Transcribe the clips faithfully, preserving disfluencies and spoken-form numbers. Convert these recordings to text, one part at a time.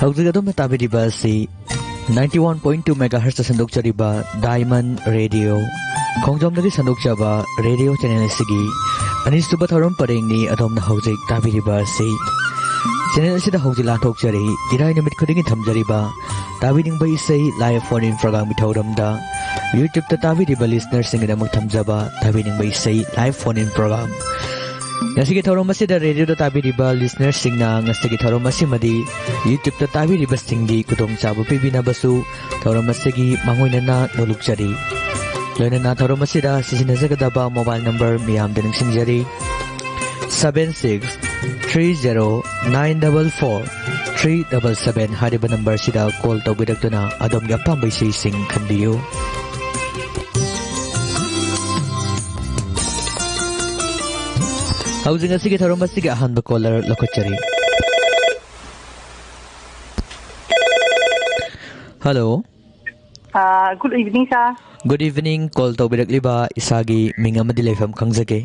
ꯍꯧꯖꯤꯛ ꯑꯗꯣꯝꯅ ꯇꯥꯕꯤꯔꯤꯕ ꯑꯁꯤ ninety one point two megahertz ꯁꯟꯗꯣꯛꯆꯔꯤꯕ Diamond Radio, ꯈꯣꯡꯖꯣꯝꯗꯒꯤ ꯁꯟꯗꯣꯛꯆꯕ ꯔꯦꯗꯤꯑꯣ ꯆꯦꯅꯦꯜ ꯑꯁꯤꯒꯤ ꯑꯅꯤꯁꯨꯕ ꯊꯧꯔꯝ ꯄꯔꯦꯡꯅꯤ꯫ ꯑꯗꯣꯝꯅ ꯍꯧꯖꯤꯛ ꯇꯥꯕꯤꯔꯤꯕ ꯑꯁꯤ ꯆꯦꯅꯦꯜ ꯑꯁꯤꯗ ꯍꯧꯖꯤꯛ ꯂꯥꯟꯊꯣꯛꯆꯔꯤ꯫ ꯏꯔꯥꯏ ꯅꯨꯃꯤꯠ ꯈꯨꯗꯤꯡꯒꯤ ꯊꯝꯖꯔꯤꯕ ꯇꯥꯕꯤꯅꯤꯡꯕ ꯏꯁꯩ live phone in programꯒꯤ ꯊꯧꯔꯝꯗ YouTubeꯇ ꯇꯥꯕꯤꯔꯤꯕ listenerꯁꯤꯡꯒꯤꯗꯃꯛ ꯊꯝꯖꯕ ꯇꯥꯕꯤꯅꯤꯡꯕ ꯏꯁꯩ live phone in program꯫ ꯉꯁꯤꯒꯤ ꯊꯧꯔꯝ ꯑꯁꯤꯗ ꯔꯦꯗꯤꯑꯣꯗ ꯇꯥꯕꯤꯔꯤꯕ listenerꯁꯤꯡꯅ ꯉꯁꯤꯒꯤ ꯊꯧꯔꯝ ꯑꯁꯤꯃꯗꯤ YouTubeꯇ ꯇꯥꯕꯤꯔꯤꯕꯁꯤꯡꯒꯤ ꯈꯨꯗꯣꯡꯆꯥꯕ ꯄꯤꯕꯤꯅꯕꯁꯨ ꯊꯧꯔꯝ ꯑꯁꯤꯒꯤ ꯃꯥꯡꯑꯣꯏꯅꯅ ꯅꯣꯂꯨꯛꯆꯔꯤ꯫ ꯂꯣꯏꯅꯅ ꯊꯧꯔꯝ ꯑꯁꯤꯗ ꯁꯤꯖꯤꯟꯅꯖꯒꯗꯕ mobile number ꯃꯤꯌꯥꯝꯗ ꯅꯤꯡꯁꯤꯡꯖꯔꯤ: seven six three zero nine double four three double seven ꯍꯥꯏꯔꯤꯕ numberꯁꯤꯗ call ꯇꯧꯕꯤꯔꯛꯇꯨꯅ ꯑꯗꯣꯝꯒꯤ ꯑꯄꯥꯝꯕ ꯏꯁꯩꯁꯤꯡ ꯈꯟꯕꯤꯌꯨ꯫ ꯍꯧꯖꯤꯛ ꯉꯁꯤꯒꯤ ꯊꯧꯔꯝ ꯑꯁꯤꯒꯤ ꯑꯍꯥꯟꯕ caller ꯂꯧꯈꯠꯆꯔꯤ꯫ Hello꯫ ꯑꯥ, good evening, sir꯫ Good evening꯫ Call ꯇꯧꯕꯤꯔꯛꯂꯤꯕ ꯏꯁꯥꯒꯤ ꯃꯤꯡ ꯑꯃꯗꯤ ꯂꯩꯐꯝ ꯈꯪꯖꯒꯦ?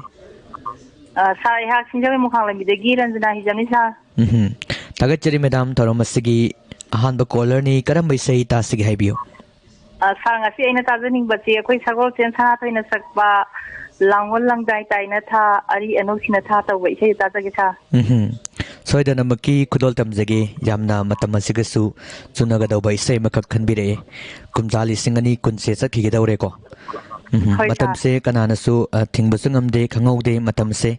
ꯑꯥ, sir, ꯑꯩꯍꯥꯛ ꯁꯤꯡꯖꯃꯩ ꯃꯨꯈꯥꯡ ꯂꯝꯕꯤꯗꯒꯤ ꯔꯟꯖꯅꯥ ꯍꯤꯖꯝꯅꯤ, sir꯫ ꯎꯝꯍꯨꯝ꯫ ꯊꯥꯒꯠꯆꯔꯤ madam, ꯊꯧꯔꯝ ꯑꯁꯤꯒꯤ ꯑꯍꯥꯟꯕ callerꯅꯤ꯫ ꯀꯔꯝꯕ ꯏꯁꯩ ꯇꯥꯁꯤꯒꯦ ꯍꯥꯏꯕꯤꯌꯨ? ꯑꯥ, sir, ꯉꯁꯤ ꯑꯩꯅ ꯇꯥꯖꯅꯤꯡꯕꯁꯤ ꯑꯩꯈꯣꯏ ꯁꯒꯣꯜꯁꯦꯟ ꯁꯅꯥꯊꯣꯏꯅ ꯁꯛꯄ ꯂꯥꯡꯑꯣꯜ ꯂꯪꯗꯥꯏ ꯇꯥꯏꯅ ꯊꯥ, ꯑꯔꯤ ꯑꯅꯧꯁꯤꯅ ꯊꯥ ꯇꯧꯕ ꯏꯁꯩꯗꯨ ꯇꯥꯖꯒꯦ, sir꯫ ꯎꯝꯍꯨꯝ꯫ ꯁꯣꯏꯗꯅꯃꯛꯀꯤ ꯈꯨꯗꯣꯜ ꯇꯝꯖꯒꯦ꯫ ꯌꯥꯝꯅ ꯃꯇꯝ ꯑꯁꯤꯒꯁꯨ ꯆꯨꯅꯒꯗꯧꯕ ꯏꯁꯩ ꯑꯃꯈꯛ ꯈꯟꯕꯤꯔꯛꯑꯦ꯫ ꯀꯨꯝꯖꯥ ꯂꯤꯁꯤꯡ ꯑꯅꯤ ꯀꯨꯟꯁꯦ ꯆꯠꯈꯤꯒꯗꯧꯔꯦꯀꯣ꯫ ꯎꯝꯍꯨꯝ꯫ ꯍꯣꯏ, sir꯫ ꯃꯇꯝꯁꯦ ꯀꯅꯥꯅꯁꯨ, ꯑ, ꯊꯤꯡꯕꯁꯨ ꯉꯝꯗꯦ, ꯈꯪꯍꯧꯗꯦ꯫ ꯃꯇꯝꯁꯦ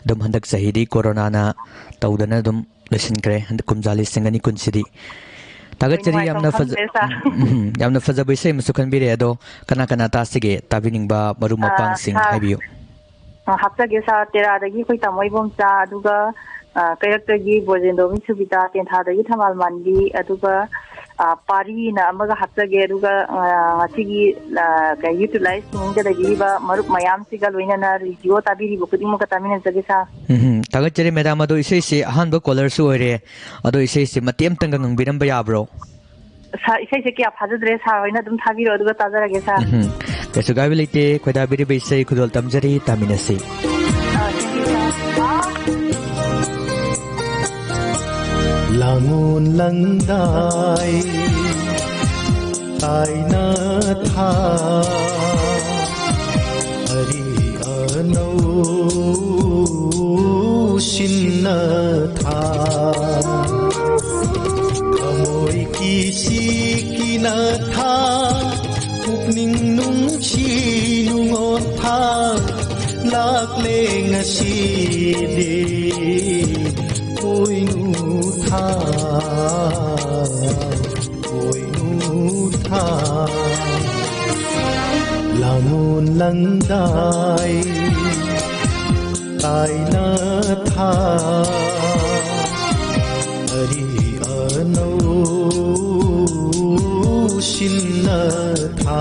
ꯑꯗꯨꯝ ꯍꯟꯗꯛ ꯆꯍꯤꯗꯤ ꯀꯣꯔꯣꯅꯥꯅ ꯇꯧꯗꯅ ꯑꯗꯨꯝ ꯂꯣꯏꯁꯤꯟꯈ꯭ꯔꯦ, ꯍꯟꯗꯛ ꯀꯨꯝꯖꯥ ꯂꯤꯁꯤꯡ ꯑꯅꯤ ꯀꯨꯟꯁꯤꯗꯤ꯫ ꯊꯥꯒꯠꯆꯔꯤ꯫ ꯅꯨꯡꯉꯥꯏꯐꯝ ꯌꯥꯝꯅ ꯐꯖ-, ꯈꯪꯗ꯭ꯔꯦ, sir꯫ ꯎꯝ, ꯌꯥꯝꯅ ꯐꯖꯕ ꯏꯁꯩ ꯑꯃꯁꯨ ꯈꯟꯕꯤꯔꯛꯑꯦ꯫ ꯑꯗꯣ ꯀꯅꯥ ꯀꯅꯥ ꯇꯥꯁꯤꯒꯦ? ꯇꯥꯕꯤꯅꯤꯡꯕ ꯃꯔꯨꯞ ꯑ, ꯃꯄꯥꯡꯁꯤꯡ sir꯫ ꯍꯥꯏꯕꯤꯌꯨ꯫ ꯑ, ꯍꯥꯞꯆꯒꯦ, sir꯫ ꯇꯦꯔꯥꯗꯒꯤ ꯑꯩꯈꯣꯏ ꯇꯥꯃꯣ ꯏꯕꯣꯝꯆꯥ, ꯑꯗꯨꯒ, ꯑ, ꯀꯩꯔꯛꯇꯒꯤ ꯕ꯭ꯔꯣꯖꯦꯟꯗ꯭ꯔꯣꯃꯤ ꯁꯨꯕꯤꯇꯥ, ꯇꯦꯟꯊꯥꯗꯒꯤ ꯊꯝꯕꯥꯜ ꯃꯥꯟꯕꯤ, ꯑꯗꯨꯒ, ꯑ, ꯄꯥꯔꯤꯅ ꯑꯃꯒ ꯍꯥꯞꯆꯒꯦ, ꯑꯗꯨꯒ, ꯑ, ꯉꯁꯤꯒꯤ, ꯑ, ꯀꯩ, YouTube live streamingꯗ ꯂꯩꯕꯤꯔꯤꯕ ꯃꯔꯨꯞ ꯃꯌꯥꯝꯁꯤꯒ ꯂꯣꯏꯅꯅ ꯔꯦꯗꯤꯑꯣ ꯇꯥꯕꯤꯔꯤꯕ ꯈꯨꯗꯤꯡꯃꯛꯀ ꯇꯥꯃꯤꯟꯅꯖꯒꯦ, sir꯫ ꯎꯝ, ꯊꯥꯒꯠꯆꯔꯤ madam꯫ ꯑꯗꯣ ꯏꯁꯩꯁꯤ ꯑꯍꯥꯟꯕ callerꯁꯨ ꯑꯣꯏꯔꯦ, ꯑꯗꯣ ꯏꯁꯩꯁꯤ ꯃꯇꯦꯛ ꯑꯃꯇꯪꯒ ꯉꯪꯕꯤꯔꯝꯕ ꯌꯥꯕ꯭ꯔꯣ? Sir, ꯏꯁꯩꯁꯦ ꯀꯌꯥ ꯐꯥꯖꯗ꯭ꯔꯦ, sir ꯍꯣꯏꯅ ꯑꯗꯨꯝ ꯊꯥꯕꯤꯔꯛꯑꯣ, ꯑꯗꯨꯒ ꯇꯥꯖꯔꯒꯦ, sir꯫ ꯎꯝ, ꯀꯩꯁꯨ ꯀꯥꯏꯕ ꯂꯩꯇꯦ꯫ ꯈꯣꯏꯗꯥꯕꯤꯔꯤꯕ ꯏꯁꯩ ꯈꯨꯗꯣꯜ ꯇꯝꯖꯔꯤ, ꯇꯥꯃꯤꯟꯅꯁꯤ꯫ ꯑ, thank you, sir꯫ ꯂꯥꯡꯉꯣꯟ ꯂꯪꯗꯥꯏ ꯇꯥꯏꯅ ꯊꯥ, ꯑꯔꯤ ꯑꯅꯧ ꯁꯤꯟꯅ ꯊꯥ, ꯊꯃꯣꯏ ꯀꯤꯁꯤ ꯀꯤꯅ ꯊꯥ, ꯄꯨꯛꯅꯤꯡ ꯅꯨꯡꯁꯤ ꯅꯨꯡꯉꯣꯟ ꯊꯥ, ꯂꯥꯛꯂꯦ ꯉꯁꯤꯗꯤ ꯄꯣꯏꯅꯨ ꯊꯥ, ꯄꯣꯏꯅꯨ ꯊꯥ꯫ ꯂꯥꯡꯉꯣꯟ ꯂꯪꯗꯥꯏ ꯇꯥꯏꯅ ꯊꯥ, ꯑꯔꯤ ꯑꯅꯧ ꯁꯤꯟꯅ ꯊꯥ꯫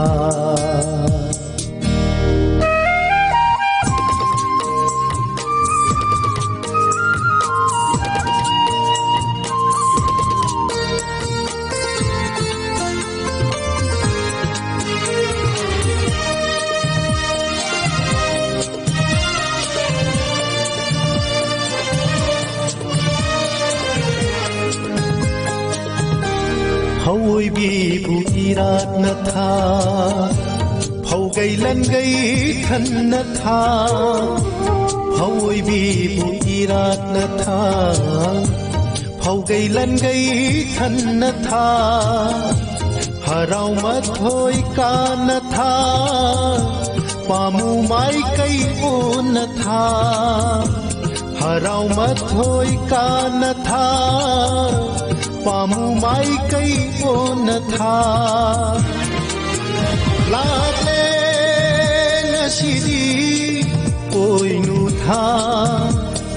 ꯍꯧꯑꯣꯏꯕꯤꯕꯨ ꯏꯔꯥꯠꯅ ꯊꯥ, ꯐꯧꯒꯩ ꯂꯟꯒꯩ ꯈꯟꯅ ꯊꯥ, ꯍꯧꯑꯣꯏꯕꯤꯕꯨ ꯏꯔꯥꯠꯅ ꯊꯥ, ꯐꯧꯒꯩ ꯂꯟꯒꯩ ꯈꯟꯅ ꯊꯥ, ꯍꯔꯥꯎ ꯃꯊꯣꯏ ꯀꯥꯅ ꯊꯥ, ꯄꯥꯃꯨ ꯃꯥꯏꯀꯩ ꯑꯣꯟꯅ ꯊꯥ, ꯍꯔꯥꯎ ꯃꯊꯣꯏ ꯀꯥꯅ ꯊꯥ, ꯄꯥꯃꯨ ꯃꯥꯏꯀꯩ ꯑꯣꯟꯅ ꯊꯥ꯫ ꯂꯥꯛꯂꯦ ꯉꯁꯤꯗꯤ ꯄꯣꯏꯅꯨ ꯊꯥ,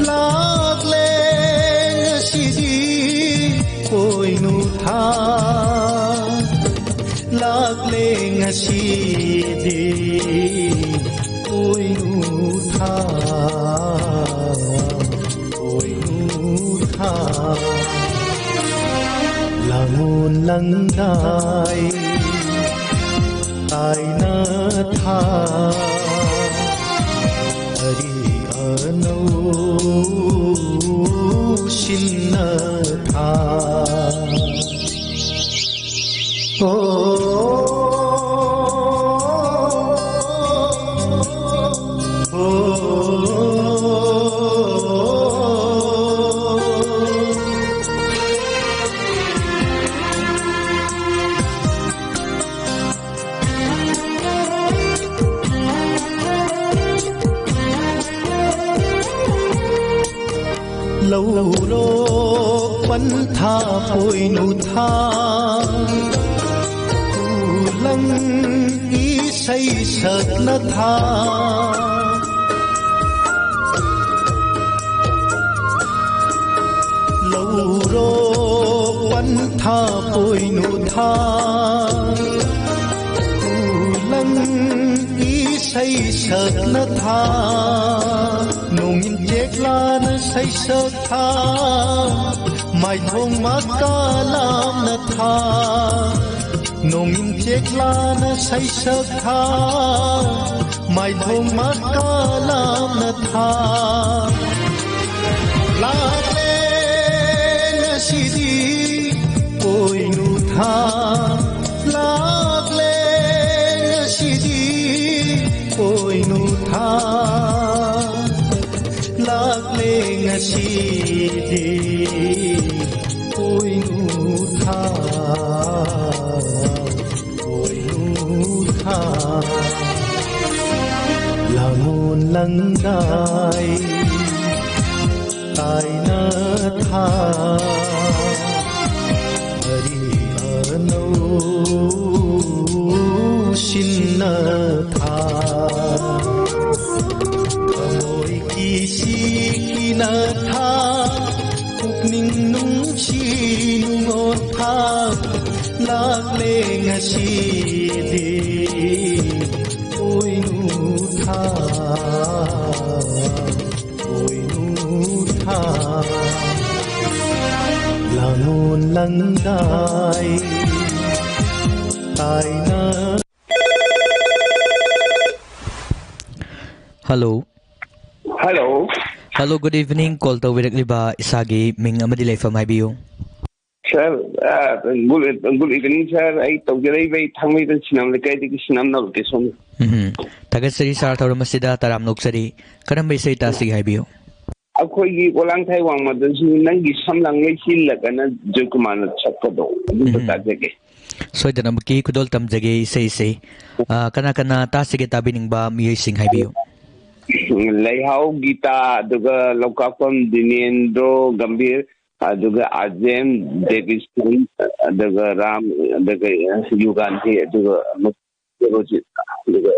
ꯂꯥꯛꯂꯦ ꯉꯁꯤꯗꯤ ꯄꯣꯏꯅꯨ ꯊꯥ, ꯂꯥꯛꯂꯦ ꯉꯁꯤꯗꯤ ꯄꯣꯏꯅꯨ ꯊꯥ, ꯄꯣꯏꯅꯨ ꯊꯥ꯫ ꯂꯥꯡꯉꯣꯟ ꯂꯪꯗꯥꯏ ꯇꯥꯏꯅ ꯊꯥ, ꯑꯔꯤ ꯑꯅꯧ ꯁꯤꯟꯅ ꯊꯥ꯫ ꯂꯧꯔꯣ ꯄꯟꯊꯥ ꯄꯣꯏꯅꯨ ꯊꯥ, ꯈꯨꯂꯪ ꯏꯁꯩ ꯁꯛꯅ ꯊꯥ꯫ ꯂꯧꯔꯣ ꯄꯟꯊꯥ ꯄꯣꯏꯅꯨ ꯊꯥ, ꯈꯨꯂꯪ ꯏꯁꯩ ꯁꯛꯅ ꯊꯥ꯫ ꯅꯣꯡꯏꯟ ꯆꯦꯛꯂꯥꯅ ꯁꯩꯁꯛ ꯊꯥ, ꯃꯥꯏꯊꯣꯡ ꯃꯀꯥ ꯂꯥꯝꯅ ꯊꯥ꯫ ꯅꯣꯡꯏꯟ ꯆꯦꯛꯂꯥꯅ ꯁꯩꯁꯛ ꯊꯥ, ꯃꯥꯏꯊꯣꯡ ꯃꯀꯥ ꯂꯥꯝꯅ ꯊꯥ꯫ ꯂꯥꯛꯂꯦ ꯉꯁꯤꯗꯤ ꯄꯣꯏꯅꯨ ꯊꯥ, ꯂꯥꯛꯂꯦ ꯉꯁꯤꯗꯤ ꯄꯣꯏꯅꯨ ꯊꯥ꯫ ꯂꯥꯛꯂꯦ ꯉꯁꯤꯗꯤ ꯄꯣꯏꯅꯨ ꯊꯥ, ꯄꯣꯏꯅꯨ ꯊꯥ꯫ ꯂꯥꯡꯉꯣꯟ ꯂꯪꯗꯥꯏ ꯇꯥꯏꯅ ꯊꯥ꯫ ꯑꯔꯤꯕ ꯑꯅꯧ ꯁꯤꯟꯅ ꯊꯥ, ꯊꯃꯣꯏ ꯀꯤꯁꯤ ꯀꯤꯅ ꯊꯥ, ꯄꯨꯛꯅꯤꯡ ꯅꯨꯡꯁꯤ ꯅꯨꯡꯉꯣꯟ ꯊꯥ, ꯂꯥꯛꯂꯦ ꯉꯁꯤꯗꯤ ꯄꯣꯏꯅꯨ ꯊꯥ꯫ ꯄꯣꯏꯅꯨ ꯊꯥ, ꯂꯥꯡꯉꯣꯟ ꯂꯪꯗꯥꯏ ꯇꯥꯏꯅ꯫ Hello꯫ Hello꯫ Hello, good evening. Call ꯇꯧꯕꯤꯔꯛꯂꯤꯕ ꯏꯁꯥꯒꯤ ꯃꯤꯡ ꯑꯃꯗꯤ ꯂꯩꯐꯝ ꯍꯥꯏꯕꯤꯌꯨ꯫ Sir, ꯑ, good, good evening, sir. ꯑꯩ ꯇꯧꯖꯔꯛꯏꯕ ꯑꯩ ꯊꯥꯡꯃꯩꯕꯟ ꯁꯤꯅꯥꯝ ꯂꯩꯀꯥꯏꯗꯒꯤ ꯁꯤꯅꯥꯝ ꯅꯥꯎꯔꯦꯝ ꯁꯣꯝ꯫ ꯎꯝ꯫ ꯊꯥꯒꯠꯆꯔꯤ sir, ꯊꯧꯔꯝ ꯑꯁꯤꯗ ꯇꯔꯥꯝꯅ ꯑꯣꯛꯆꯔꯤ꯫ ꯀꯔꯝꯕ ꯏꯁꯩ ꯇꯥꯁꯤꯒꯦ ꯍꯥꯏꯕꯤꯌꯨ? ꯑꯩꯈꯣꯏꯒꯤ ꯄꯣꯂꯥꯡꯊꯥꯏ ꯋꯥꯡꯃꯗꯁꯨ ꯅꯪꯒꯤ ꯁꯝ ꯂꯥꯡꯂꯩ ꯆꯤꯜꯂꯒꯅ ꯖꯣꯏꯀꯨꯃꯥꯔꯅ ꯁꯛꯄꯗꯣ ꯑꯗꯨꯗꯣ ꯎꯝ꯫ ꯇꯥꯖꯒꯦ꯫ ꯁꯣꯏꯗꯅꯃꯛꯀꯤ ꯈꯨꯗꯣꯜ ꯇꯝꯖꯒꯦ ꯏꯁꯩꯁꯦ꯫ ꯑ, ꯀꯅꯥ ꯀꯅꯥ ꯇꯥꯁꯤꯒꯦ ꯇꯥꯕꯤꯅꯤꯡꯕ ꯃꯤꯑꯣꯏꯁꯤꯡ ꯍꯥꯏꯕꯤꯌꯨ꯫ ꯂꯩꯍꯥꯎ ꯒꯤꯇꯥ, ꯑꯗꯨꯒ ꯂꯧꯀꯥꯛꯄꯝ ꯗꯤꯅꯦꯟꯗ꯭ꯔꯣ ꯒꯝꯚꯤꯔ, ꯑꯗꯨꯒ ꯑꯖꯦꯟ, ꯗꯦꯕꯤꯁꯟ, ꯑꯗꯨꯒ ꯔꯥꯝ, ꯑꯗꯨꯒ ꯌꯨꯒꯥꯟꯙꯤ, ꯑꯗꯨꯒ ꯍꯧꯖꯤꯛ, ꯑꯗꯨꯒ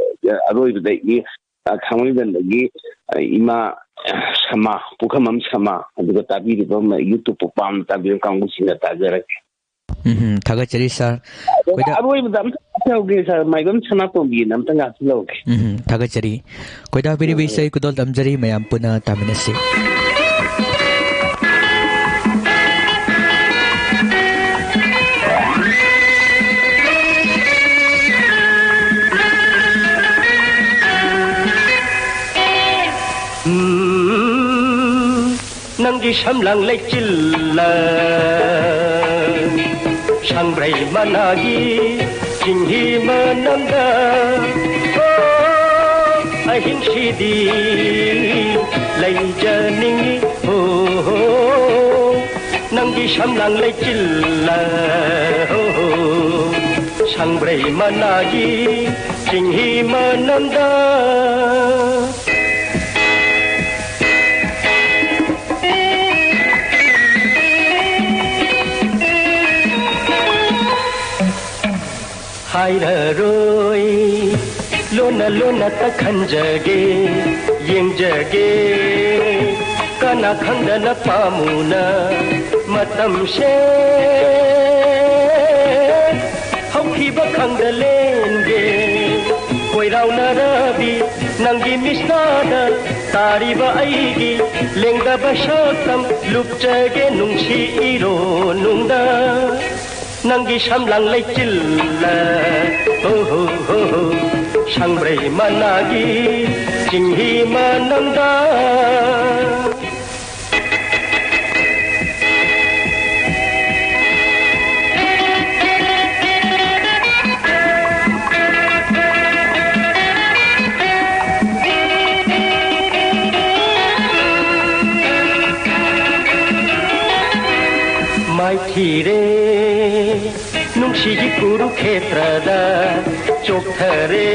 ꯑꯔꯣꯏꯕꯗ ꯏ-, ꯊꯥꯡꯃꯩꯕꯟꯗꯒꯤ ꯏꯃꯥ ꯁꯃꯥ, ꯄꯨꯈ꯭ꯔꯝꯕꯝ ꯁꯃꯥ, ꯑꯗꯨꯒ ꯇꯥꯕꯤꯔꯤꯕ YouTube ꯄꯥꯝꯅ ꯇꯥꯕꯤꯕ ꯀꯥꯡꯕꯨꯁꯤꯡꯅ ꯇꯥꯖꯔꯒꯦ꯫ ꯎꯝ, ꯊꯥꯒꯠꯆꯔꯤ ꯁꯥꯔ꯫ ꯑꯗꯨꯒ ꯀꯣꯏꯗ- ꯑꯔꯣꯏꯕꯗ ꯑꯝꯇ ꯍꯥꯏꯍꯧꯒꯦ ꯁꯥꯔ, ꯃꯥꯏꯕꯝ ꯁꯅꯥꯇꯣꯝꯕꯤꯅ ꯑꯝꯇ ꯉꯥꯛꯁꯤꯜꯍꯧꯒꯦ꯫ ꯎꯝ, ꯊꯥꯒꯠꯆꯔꯤ꯫ ꯈꯣꯏꯗꯥꯕꯤꯔꯤꯕ ꯏꯁꯩ ꯈꯨꯗꯣꯜ ꯇꯝꯖꯔꯤ, ꯃꯌꯥꯝ ꯄꯨꯟꯅ ꯇꯥꯃꯤꯟꯅꯁꯤ꯫ ꯎꯝ, ꯅꯪꯒꯤ ꯁꯝꯂꯥꯡ ꯂꯩꯆꯤꯜꯂ ꯁꯪꯕ꯭ꯔꯩ ꯃꯅꯥꯒꯤ ꯆꯤꯡꯍꯤ ꯃꯅꯝꯗ, ꯑꯣ, ꯑꯍꯤꯡꯁꯤꯗꯤ ꯂꯩꯖꯅꯤꯡꯉꯤ꯫ ꯑꯣ, ꯅꯪꯒꯤ ꯁꯝꯂꯥꯡ ꯂꯩꯆꯤꯜꯂ, ꯑꯣ, ꯁꯪꯕ꯭ꯔꯩ ꯃꯅꯥꯒꯤ ꯆꯤꯡꯍꯤ ꯃꯅꯝꯗ꯫ ꯍꯥꯏꯔꯔꯣꯏ, ꯂꯣꯟꯅ ꯂꯣꯟꯅ ꯈꯟꯖꯒꯦ, ꯌꯦꯡꯖꯒꯦ꯫ ꯀꯅꯥ ꯈꯪꯗꯅ ꯄꯥꯝꯃꯨꯅ ꯃꯇꯝꯁꯦ ꯍꯧꯈꯤꯕ ꯈꯪꯗ ꯂꯦꯟꯒꯦ꯫ ꯀꯣꯏꯔꯥꯎꯅꯔꯕꯤ ꯅꯪꯒꯤ ꯃꯤꯠꯁꯅꯥꯗ ꯇꯥꯔꯤꯕ ꯑꯩꯒꯤ ꯂꯦꯡꯗꯕ ꯁꯛꯇꯝ ꯂꯨꯞꯆꯒꯦ ꯅꯨꯡꯁꯤ ꯏꯔꯣ ꯅꯨꯡꯗ꯫ ꯅꯪꯒꯤ ꯁꯝꯂꯥꯡ ꯂꯩꯆꯤꯜꯂ, ꯍꯣ ꯍꯣ ꯍꯣ ꯍꯣ, ꯁꯪꯕ꯭ꯔꯩ ꯃꯅꯥꯒꯤ ꯆꯤꯡꯍꯤ ꯃꯅꯝꯗ꯫ ꯃꯥꯏꯊꯤꯔꯦ ꯅꯨꯡꯁꯤꯒꯤ ꯀꯨꯔꯨꯈꯦꯇ꯭ꯔꯗ ꯆꯣꯛꯊꯔꯦ꯫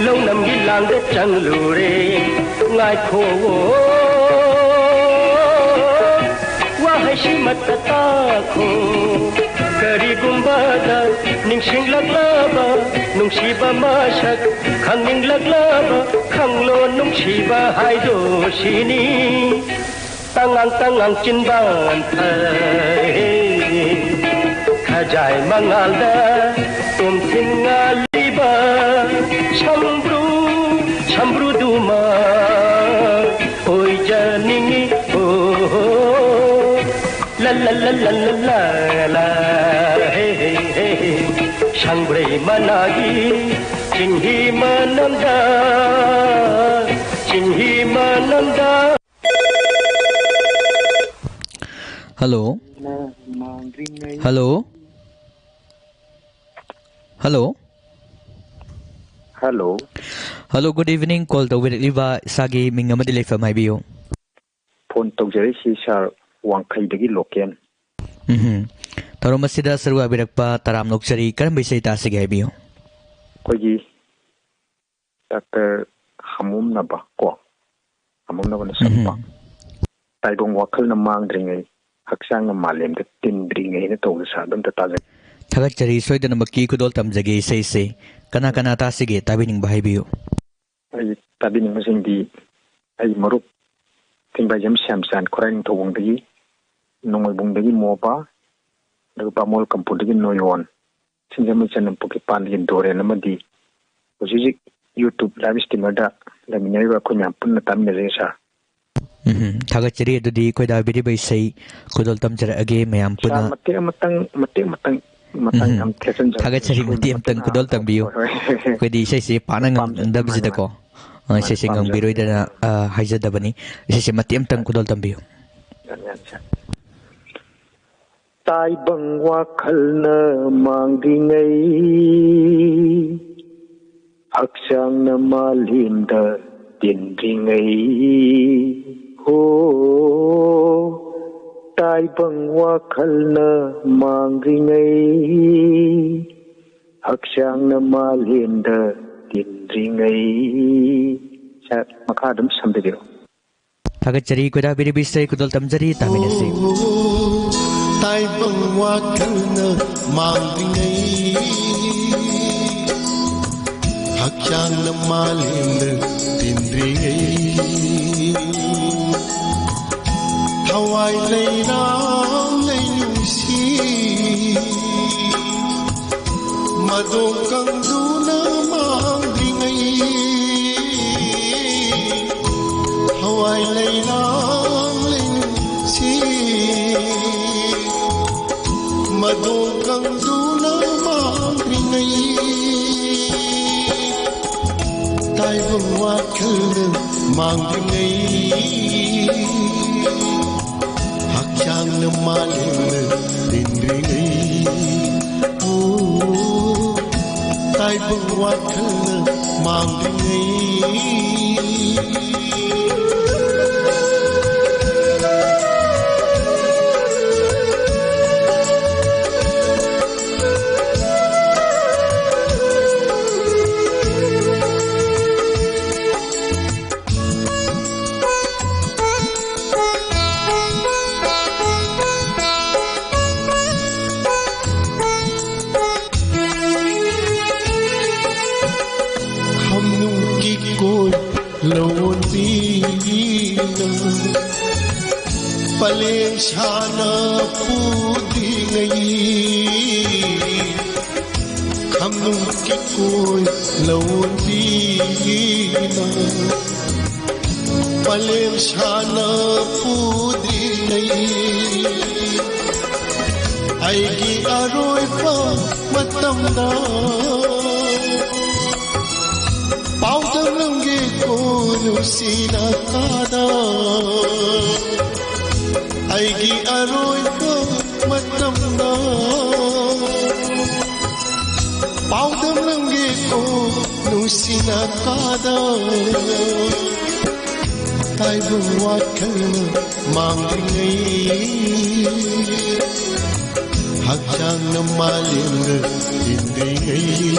ꯂꯧꯅꯝꯒꯤ ꯂꯥꯡꯗ ꯆꯪꯂꯨꯔꯦ꯫ ꯉꯥꯏꯈꯣ, ꯋꯥꯍꯩꯁꯤꯃꯠꯇ ꯇꯥꯈꯣ꯫ ꯀꯔꯤꯒꯨꯝꯕꯗ ꯅꯤꯡꯁꯤꯡꯂꯛꯂꯕ ꯅꯨꯡꯁꯤꯕ ꯃꯁꯛ ꯈꯪꯅꯤꯡꯂꯛꯂꯕ ꯈꯪꯂꯣ ꯅꯨꯡꯁꯤꯕ ꯍꯥꯏꯗꯣ ꯁꯤꯅꯤ꯫ ꯇꯉꯥꯡ ꯇꯉꯥꯡ ꯆꯤꯟꯕꯥꯟ ꯐꯩ ꯈꯖꯥꯏ ꯃꯉꯥꯜꯗ ꯇꯣꯝꯊꯤꯟ ꯉꯥꯜꯂꯤꯕ ꯁꯝꯕ꯭ꯔꯨ ꯁꯝꯕ꯭ꯔꯨꯗꯨꯃ ꯑꯣꯏꯖꯅꯤꯡꯉꯤ꯫ ꯑꯣ ꯂ ꯂ ꯂ ꯂ ꯂ ꯂ ꯂ ꯍꯦ ꯍꯦ ꯍꯦ ꯍꯦ ꯁꯪꯕ꯭ꯔꯩ ꯃꯅꯥꯒꯤ ꯆꯤꯡꯍꯤ ꯃꯅꯝꯗ ꯆꯤꯡꯍꯤ ꯃꯅꯝꯗ Hello. Hello. Hello. Hello. Hello, good evening. Call ꯇꯧꯕꯤꯔꯛꯂꯤꯕ ꯏꯁꯥꯒꯤ ꯃꯤꯡ ꯑꯃꯗꯤ ꯂꯩꯐꯝ ꯍꯥꯏꯕꯤꯌꯨ꯫ Phone ꯇꯧꯖꯔꯛꯏꯁꯤ sir ꯋꯥꯡꯈꯩꯗꯒꯤ ꯂꯣꯀꯦꯟ꯫ ꯎꯝ꯫ ꯊꯧꯔꯝ ꯑꯁꯤꯗ ꯁꯔꯨꯛ ꯌꯥꯕꯤꯔꯛꯄ ꯇꯔꯥꯝꯅ ꯑꯣꯛꯆꯔꯤ꯫ ꯀꯔꯝꯕ ꯏꯁꯩ ꯇꯥꯁꯤꯒꯦ ꯍꯥꯏꯕꯤꯌꯨ꯫ ꯑꯩꯈꯣꯏꯒꯤ Doctor ꯍꯥꯃꯣꯝꯅꯕ ꯀꯣ, ꯍꯥꯃꯣꯝꯅꯕꯅ ꯁꯛꯄ ꯎꯝ꯫ ꯇꯥꯏꯕꯪ ꯋꯥꯈꯜꯅ ꯃꯥꯡꯗ꯭ꯔꯤꯉꯩ, ꯍꯛꯆꯥꯡꯅ ꯃꯥꯂꯦꯝꯗ ꯇꯤꯟꯗ꯭ꯔꯤꯉꯩꯅ ꯇꯧꯕ ꯁꯥꯗꯣ ꯑꯝꯇ ꯇꯥꯖꯒꯦ꯫ ꯊꯥꯒꯠꯆꯔꯤ, ꯁꯣꯏꯗꯅꯃꯛꯀꯤ ꯈꯨꯗꯣꯜ ꯇꯝꯖꯒꯦ ꯏꯁꯩꯁꯦ꯫ ꯀꯅꯥ ꯀꯅꯥ ꯇꯥꯁꯤꯒꯦ, ꯇꯥꯕꯤꯅꯤꯡꯕ ꯍꯥꯏꯕꯤꯌꯨ꯫ ꯑꯩ ꯇꯥꯕꯤꯅꯤꯡꯕꯁꯤꯡꯗꯤ ꯑꯩ ꯃꯔꯨꯞ ꯊꯤꯡꯕꯥꯏꯖꯝ ꯁ꯭ꯌꯥꯝꯆꯥꯟ ꯈꯨꯔꯥꯏ ꯅꯤꯡꯊꯧꯕꯨꯡꯗꯒꯤ, ꯅꯣꯡꯃꯩꯕꯨꯡꯗꯒꯤ ꯃꯣꯕ, ꯑꯗꯨꯒ ꯕꯥꯃꯣꯜ ꯀꯝꯄꯨꯗꯒꯤ ꯅꯣꯌꯣꯟ, ꯁꯤꯡꯖꯃꯩ ꯆꯅꯝꯄꯨ ꯀꯤꯄꯥꯟꯒꯤ ꯗꯣꯔꯦꯟ ꯑꯃꯗꯤ ꯍꯧꯖꯤꯛ ꯍꯧꯖꯤꯛ YouTube live streamerꯗ ꯂꯩꯃꯤꯟꯅꯔꯤꯕ ꯑꯩꯈꯣꯏ ꯃꯌꯥꯝ ꯄꯨꯟꯅ ꯇꯥꯃꯤꯟꯅꯖꯩ sir꯫ ꯎꯝ, ꯊꯥꯒꯠꯆꯔꯤ꯫ ꯑꯗꯨꯗꯤ ꯈꯣꯏꯗꯥꯕꯤꯔꯤꯕ ꯏꯁꯩ ꯈꯨꯗꯣꯜ ꯇꯝꯖꯔꯛꯑꯒꯦ ꯃꯌꯥꯝ ꯁꯥꯔ, ꯄꯨꯟꯅ꯫ ꯃꯇꯦꯛ ꯑꯃꯇꯪ, ꯃꯇꯦꯛ ꯑꯃꯇꯪ, ꯃꯇꯪ ꯎꯝ, ꯌꯥꯝ ꯊꯦꯠꯆꯟꯖꯔꯛꯀꯦ꯫ ꯊꯥꯒꯠꯆꯔꯤ꯫ ꯁꯣꯏꯗꯅ ꯃꯇꯦꯛ ꯑꯃꯇꯪ ꯃꯇꯪ ꯈꯨꯗꯣꯜ ꯇꯝꯕꯤꯌꯨ꯫ ꯍꯣꯏ, ꯍꯣꯏ꯫ ꯑꯩꯈꯣꯏꯗꯤ ꯏꯁꯩꯁꯦ ꯄꯥꯛꯅ ꯃꯥꯅꯤ, ꯃꯥꯅꯤ, ꯉꯝꯗꯕꯁꯤꯗꯀꯣ, ꯃꯥꯅꯤ꯫ ꯑ, ꯃꯥꯅꯤ, ꯏꯁꯩꯁꯦ ꯄꯥꯝꯖꯔꯦ꯫ ꯉꯪꯕꯤꯔꯣꯏꯗꯅ, ꯑ, ꯍꯥꯏꯖꯗꯕꯅꯤ꯫ ꯏꯁꯩꯁꯦ ꯃꯇꯦꯛ ꯑꯃꯇꯪ ꯈꯨꯗꯣꯜ ꯇꯝꯕꯤꯌꯨ꯫ ꯌꯥꯅꯤ, ꯌꯥꯅꯤ, ꯁꯥꯔ꯫ ꯇꯥꯏꯕꯪ ꯋꯥꯈꯜꯅ ꯃꯥꯡꯂꯤꯉꯩ, ꯍꯛꯆꯥꯡꯅ ꯃꯥꯂꯦꯝꯗ ꯇꯤꯟꯗ꯭ꯔꯤꯉꯩ, ꯍꯣ, ꯇꯥꯏꯕꯪ ꯋꯥꯈꯜꯅ ꯃꯥꯡꯂꯤꯉꯩ, ꯍꯛꯆꯥꯡꯅ ꯃꯥꯂꯦꯝꯗ ꯇꯤꯟ ꯃꯥꯡꯗ꯭ꯔꯤꯉꯩ꯫ ꯁꯥꯔ, ꯃꯈꯥ ꯑꯗꯨꯝ ꯁꯝꯕꯤꯔꯛꯑꯣ꯫ ꯊꯥꯒꯠꯆꯔꯤ, ꯀꯣꯏꯔꯥꯕꯤꯔꯤꯕꯤ ꯏꯁꯩ ꯈꯨꯗꯣꯜ ꯇꯝꯖꯔꯤ, ꯇꯥꯃꯤꯟꯅꯁꯤ꯫ ꯇꯥꯏꯕꯪ ꯋꯥꯈꯜꯅ ꯃꯥꯡꯗ꯭ꯔꯤꯉꯩ, ꯍꯛꯆꯥꯡꯅ ꯃꯥꯂꯦꯝꯗ ꯇꯤꯟꯗ꯭ꯔꯤꯉꯩ, ꯊꯋꯥꯏ ꯂꯩꯔꯥꯡ ꯂꯩꯅꯨꯡꯁꯤ ꯃꯗꯣ ꯀꯪꯗꯨꯅ ꯃꯥꯡꯗ꯭ꯔꯤꯉꯩ, ꯊꯋꯥꯏ ꯂꯩꯔꯥꯡ ꯂꯩꯅꯨꯡꯁꯤ ꯃꯗꯣ ꯀꯪꯗꯨꯅ ꯃꯥꯡꯗ꯭ꯔꯤꯉꯩ, ꯇꯥꯏꯕꯪ ꯋꯥꯈꯜꯅ ꯃꯥꯡꯗ꯭ꯔꯤꯉꯩ, ꯍꯛꯆꯥꯡꯅ ꯃꯥꯂꯦꯝꯅ ꯇꯤꯟꯗ꯭ꯔꯤꯉꯩ, ꯑꯣ, ꯇꯥꯏꯕꯪ ꯋꯥꯈꯜꯅ ꯃꯥꯡꯗ꯭ꯔꯤꯉꯩ꯫ ꯈꯝꯅꯨꯡꯒꯤ ꯀꯣꯏ ꯂꯧꯕꯤꯅ ꯄꯂꯦꯟ ꯁꯥꯅ ꯄꯨꯗ꯭ꯔꯤꯉꯩ, ꯈꯝꯅꯨꯡꯒꯤ ꯀꯣꯏ ꯂꯧꯕꯤꯅ ꯄꯂꯦꯟ ꯁꯥꯅ ꯄꯨꯗ꯭ꯔꯤꯉꯩ, ꯑꯩꯒꯤ ꯑꯔꯣꯏꯕ ꯃꯇꯝꯗ ꯄꯥꯎꯗꯝꯂꯝꯒꯦꯀꯣ ꯅꯨꯡꯁꯤꯅ ꯀꯥꯗ, ꯑꯩꯒꯤ ꯑꯔꯣꯏꯕ ꯃꯇꯝꯗ ꯄꯥꯎꯗꯝꯂꯝꯒꯦꯀꯣ ꯅꯨꯡꯁꯤꯅ ꯀꯥꯗ, ꯇꯥꯏꯕꯪ ꯋꯥꯈꯜꯅ ꯃꯥꯡꯗ꯭ꯔꯤꯉꯩ, ꯍꯛꯆꯥꯡꯅ ꯃꯥꯂꯦꯝꯗ ꯇꯤꯟꯗ꯭ꯔꯤꯉꯩ,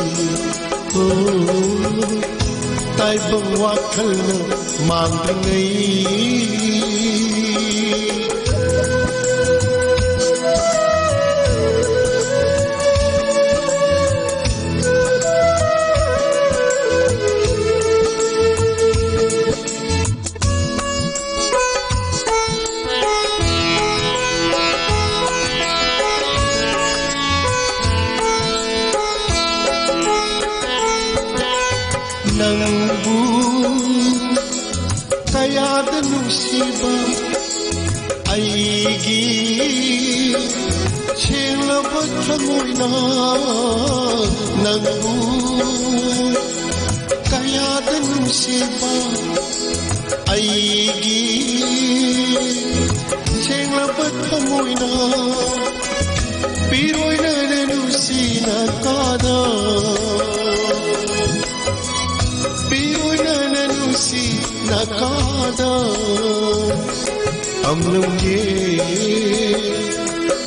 ꯇꯥꯏꯕꯪ ꯋꯥꯈꯜꯅ ꯃꯥꯡꯗ꯭ꯔꯤꯉꯩ꯫ ꯅꯪꯕꯨ ꯀꯌꯥꯗ ꯅꯨꯡꯁꯤꯕ ꯑꯩꯒꯤ ꯁꯦꯡꯂꯕ ꯊꯃꯣꯏꯅ, ꯅꯪꯕꯨ ꯀꯌꯥꯗ ꯅꯨꯡꯁꯤꯕ ꯑꯩꯒꯤ ꯁꯦꯡꯂꯕ ꯊꯃꯣꯏꯅ, ꯄꯤꯔꯣꯏꯅꯅ ꯅꯨꯡꯁꯤꯅ ꯀꯥꯗ, ꯄꯤꯔꯣꯏꯅꯅ ꯅꯨꯡꯁꯤꯅ ꯀꯥꯗ꯫ ꯇꯝꯂꯝꯒꯦ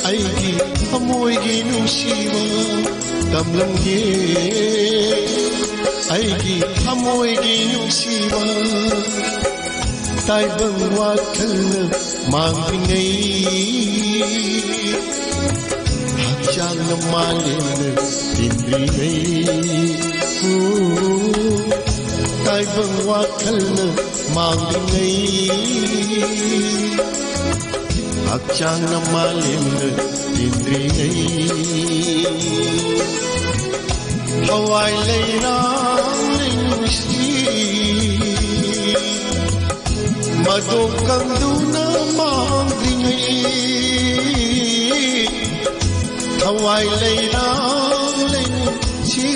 ꯑꯩꯒꯤ ꯊꯃꯣꯏꯒꯤ ꯅꯨꯡꯁꯤꯕ, ꯇꯝꯂꯝꯒꯦ ꯑꯩꯒꯤ ꯊꯃꯣꯏꯒꯤ ꯅꯨꯡꯁꯤꯕ꯫ ꯇꯥꯏꯕꯪ ꯋꯥꯈꯜꯅ ꯃꯥꯡꯂꯤꯉꯩ, ꯍꯛꯆꯥꯡꯅ ꯃꯥꯂꯦꯝꯅ ꯇꯤꯟꯗ꯭ꯔꯤꯉꯩ꯫ ꯎ, ꯇꯥꯏꯕꯪ ꯋꯥꯈꯜꯅ ꯃꯥꯡꯂꯤꯉꯩ, ꯍꯛꯆꯥꯡꯅ ꯃꯥꯂꯦꯝꯅ ꯇꯤꯟꯗ꯭ꯔꯤꯉꯩ꯫ ꯊꯋꯥꯏ ꯂꯩꯔꯥꯡ ꯂꯩꯅꯨꯡꯁꯤ ꯃꯗꯣ ꯀꯪꯗꯨꯅ ꯃꯥꯡꯗ꯭ꯔꯤꯉꯩ꯫ ꯊꯋꯥꯏ ꯂꯩꯔꯥꯡ ꯂꯩꯅꯨꯡꯁꯤ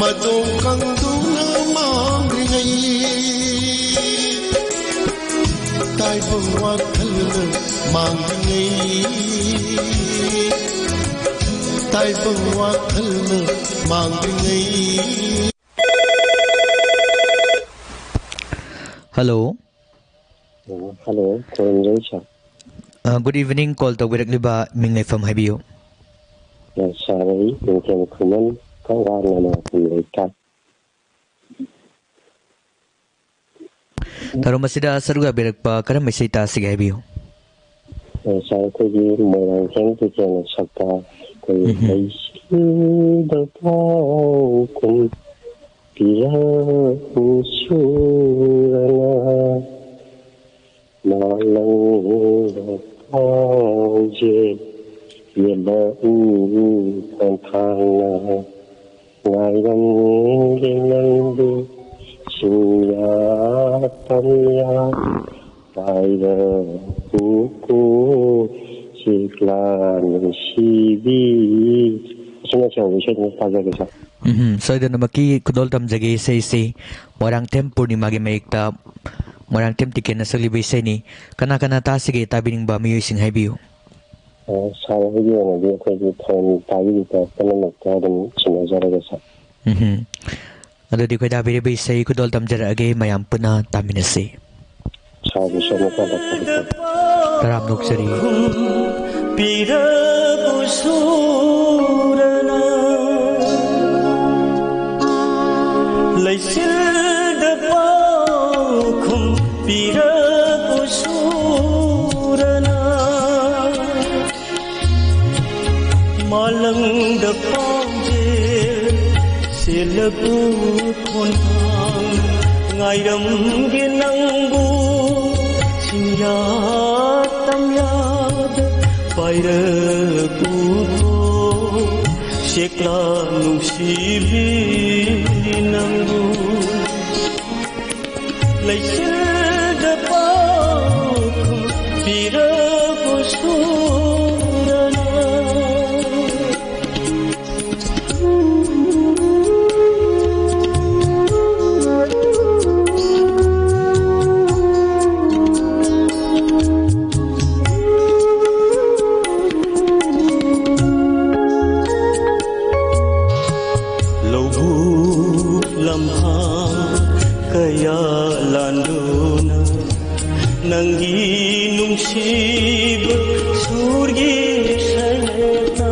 ꯃꯗꯣ ꯀꯪꯗꯨꯅ ꯃꯥꯡꯗ꯭ꯔꯤꯉꯩ꯫ ꯇꯥꯏꯕꯪ ꯋꯥꯈꯜꯅ ꯃꯥꯡꯂꯤꯉꯩ, ꯇꯥꯏꯕꯪ ꯋꯥꯈꯜꯅ ꯃꯥꯡꯂꯤꯉꯩ꯫ ꯍꯜꯂꯣ꯫ ꯑ, ꯍꯜꯂꯣ, ꯈꯨꯔꯨꯝꯖꯔꯤ ꯁꯥꯔ꯫ ꯑ, ꯒꯨꯗ ꯏꯚꯤꯅꯤꯡ, ꯀꯣꯜ ꯇꯧꯕꯤꯔꯛꯂꯤꯕ ꯃꯤꯡ ꯂꯩꯐꯝ ꯍꯥꯏꯕꯤꯌꯨ꯫ ꯁꯥꯔꯩ ꯅꯤꯡꯊꯦꯝ ꯈꯨꯃꯟ ꯀꯛꯋꯥ ꯅꯃꯥꯄꯨꯔ ꯂꯩꯀꯥꯏ꯫ ꯊꯧꯔꯝ ꯑꯁꯤꯗ ꯁꯔꯨꯛ ꯌꯥꯕꯤꯔꯛꯄ ꯀꯔꯝꯕ ꯏꯁꯩ ꯇꯥꯁꯤꯒꯦ ꯍꯥꯏꯕꯤꯌꯨ꯫ ꯁꯥꯔ, ꯑꯩꯈꯣꯏꯒꯤ ꯃꯣꯏꯔꯥꯡꯊꯦꯝ ꯇꯤꯀꯦꯟꯅ ꯁꯛꯄ ꯑꯩꯈꯣꯏꯒꯤ ꯎꯝ꯫ ꯂꯩꯁꯤꯗ ꯄꯥꯎꯈꯨꯝ ꯄꯤꯔꯛꯎ ꯁꯨꯔꯅ ꯃꯥꯂꯪꯗ ꯄꯥꯎꯖꯦꯜ ꯌꯦꯜꯂꯛꯎ ꯈꯣꯡꯊꯥꯡꯅ ꯉꯥꯏꯔꯝꯒꯦ ꯅꯪꯕꯨ ꯆꯤꯡꯌꯥ ꯇꯝꯌꯥ ꯄꯥꯏꯔꯛꯎꯀꯣ ꯆꯦꯛꯂꯥ ꯅꯨꯡꯁꯤꯕꯤ꯫ ꯑꯁꯤꯅꯆꯤꯡꯕ ꯏꯁꯩꯗꯨ ꯇꯥꯖꯒꯦ ꯁꯥꯔ꯫ ꯎꯝ, ꯁꯣꯏꯗꯅꯃꯛꯀꯤ ꯈꯨꯗꯣꯜ ꯇꯝꯖꯒꯦ ꯏꯁꯩꯁꯤ ꯃꯣꯏꯔꯥꯡꯊꯦꯝ ꯄꯨꯔꯅꯤꯃꯥꯒꯤ ꯃꯌꯦꯛꯇ ꯃꯣꯏꯔꯥꯡꯊꯦꯝ ꯇꯤꯀꯦꯟꯅ ꯁꯛꯂꯤꯕ ꯏꯁꯩꯅꯤ꯫ ꯀꯅꯥ ꯀꯅꯥ ꯇꯥꯁꯤꯒꯦ ꯇꯥꯕꯤꯅꯤꯡꯕ ꯃꯤꯑꯣꯏꯁꯤꯡ ꯍꯥꯏꯕꯤꯌꯨ꯫ ꯑ, ꯁꯥꯔ, ꯑꯩꯒꯤ ꯑꯣꯏꯅꯗꯤ ꯑꯩꯈꯣꯏꯒꯤ ꯊꯧꯔꯝ ꯇꯥꯕꯤꯔꯤꯕ ꯄꯨꯝꯅꯃꯛꯇ ꯑꯗꯨꯝ ꯁꯤꯟꯅꯖꯔꯒꯦ ꯁꯥꯔ꯫ ꯎꯝ꯫ ꯑꯗꯨꯗꯤ ꯈꯣꯏꯗꯥꯕꯤꯔꯤꯕ ꯏꯁꯩ ꯈꯨꯗꯣꯜ ꯇꯝꯖꯔꯛꯑꯒꯦ, ꯃꯌꯥꯝ ꯄꯨꯟꯅ ꯇꯥꯃꯤꯟꯅꯁꯤ꯫ ꯁꯥꯔꯕꯨꯁꯨ ꯑꯃꯨꯛ ꯍꯟꯅ ꯐꯔꯦ ꯐꯔꯦ꯫ ꯇꯔꯥꯝꯅ ꯑꯣꯛꯆꯔꯤ꯫ ꯄꯤꯔꯕꯨ ꯁꯨꯔꯅ ꯂꯩꯆꯤꯜꯗ ꯄꯥꯎꯈꯨꯝ ꯄꯤꯔꯕꯨ ꯁꯨꯔꯅ ꯃꯥꯂꯪꯗ ꯄꯥꯎꯖꯦꯜ ꯁꯦꯜꯂꯕꯨ ꯈꯣꯟꯊꯥꯡ ꯉꯥꯏꯔꯝꯒꯦ ꯅꯪꯕꯨ ꯆꯤꯡꯌꯥ ꯇꯝꯌꯥꯗ ꯄꯥꯏꯔꯛꯎꯀꯣ ꯆꯦꯛꯂꯥ ꯅꯨꯡꯁꯤꯕꯤ ꯅꯪꯕꯨ ꯂꯩꯆꯤꯜꯗ ꯄꯥꯎꯈꯨꯝ ꯄꯤꯔꯕꯨ ꯁꯨꯔꯅ ꯂꯧꯕꯨꯛ ꯂꯝꯍꯥꯡ ꯀꯌꯥ ꯂꯥꯟꯗꯨꯅ ꯅꯪꯒꯤ ꯅꯨꯡꯁꯤꯕ ꯁꯨꯔꯒꯤ ꯁꯩꯍꯦꯛꯅ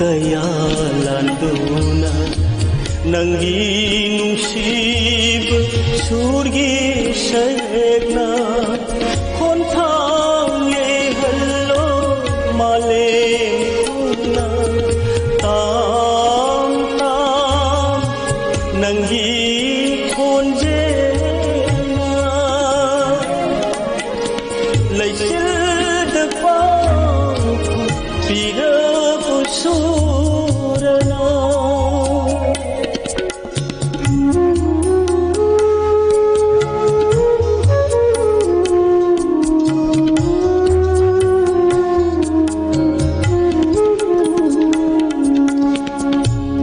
ꯀꯌꯥ ꯂꯥꯟꯗꯨꯅ ꯅꯪꯒꯤ ꯅꯨꯡꯁꯤꯕ ꯁꯨꯔꯒꯤ ꯁꯌꯦꯛꯅ ꯈꯣꯟꯊꯥꯡ ꯌꯩꯍꯜꯂꯣ ꯃꯥꯂꯦꯝ ꯄꯨꯝꯅ꯫ ꯇꯥꯝ ꯇꯥꯝ ꯅꯪꯒꯤ ꯈꯣꯟꯖꯦꯜꯅ ꯂꯩꯆꯤꯜꯗ ꯄꯥꯎꯈꯨꯝ ꯄꯤꯔꯕ ꯁꯨꯔꯅ꯫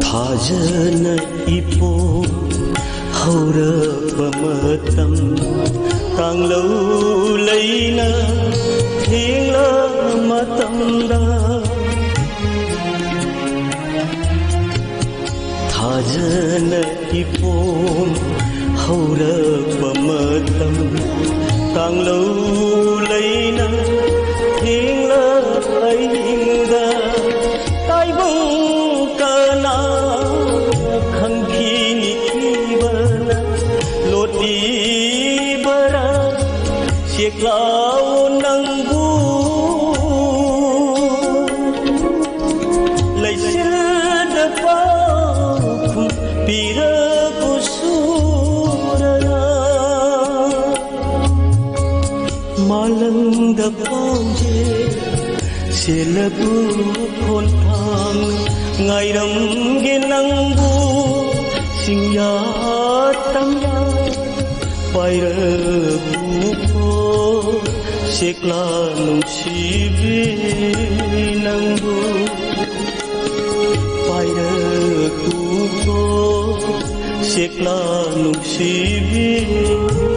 ꯊꯥꯖꯅ ꯏꯄꯣꯝ ꯍꯧꯔꯛꯄ ꯃꯇꯝ, ꯀꯥꯡꯂꯧ ꯂꯩꯅ ꯊꯦꯡꯂ ꯃꯇꯝꯗ, ꯊꯥꯖꯅ ꯏꯄꯣꯝ ꯍꯧꯔꯛꯄ ꯃꯇꯝ, ꯀꯥꯡꯂꯧ ꯂꯩꯅ ꯊꯦꯡꯂ ꯑꯍꯤꯡꯗ ꯇꯥꯏꯕꯪ ꯀꯅꯥ ꯈꯪꯈꯤꯅꯤ ꯊꯤꯕꯅ ꯂꯣꯠꯂꯤꯕꯔꯥ ꯁꯦꯛꯂꯥꯎ ꯅꯪꯕꯨ꯫ ꯂꯩꯆꯤꯜꯗ ꯄꯥꯎꯈꯨꯝ ꯄꯤꯔꯛꯄ ꯁꯨꯔꯅ꯫ ꯃꯥꯂꯪꯗ ꯄꯥꯎꯖꯦꯜ ꯁꯦꯜꯂꯕꯨ ꯈꯣꯟꯊꯥꯡ ꯉꯥꯏꯔꯝꯒꯦ ꯅꯪꯕꯨ ꯆꯤꯡꯌꯥ ꯇꯝꯌꯥ ꯄꯥꯏꯔꯛꯎꯀꯣ ꯁꯦꯛꯂꯥ ꯅꯨꯡꯁꯤꯕꯤ ꯅꯪꯕꯨ ꯄꯥꯏꯔꯛꯎꯀꯣ ꯁꯦꯛꯂꯥ ꯅꯨꯡꯁꯤꯕꯤ ꯅꯪꯕꯨ꯫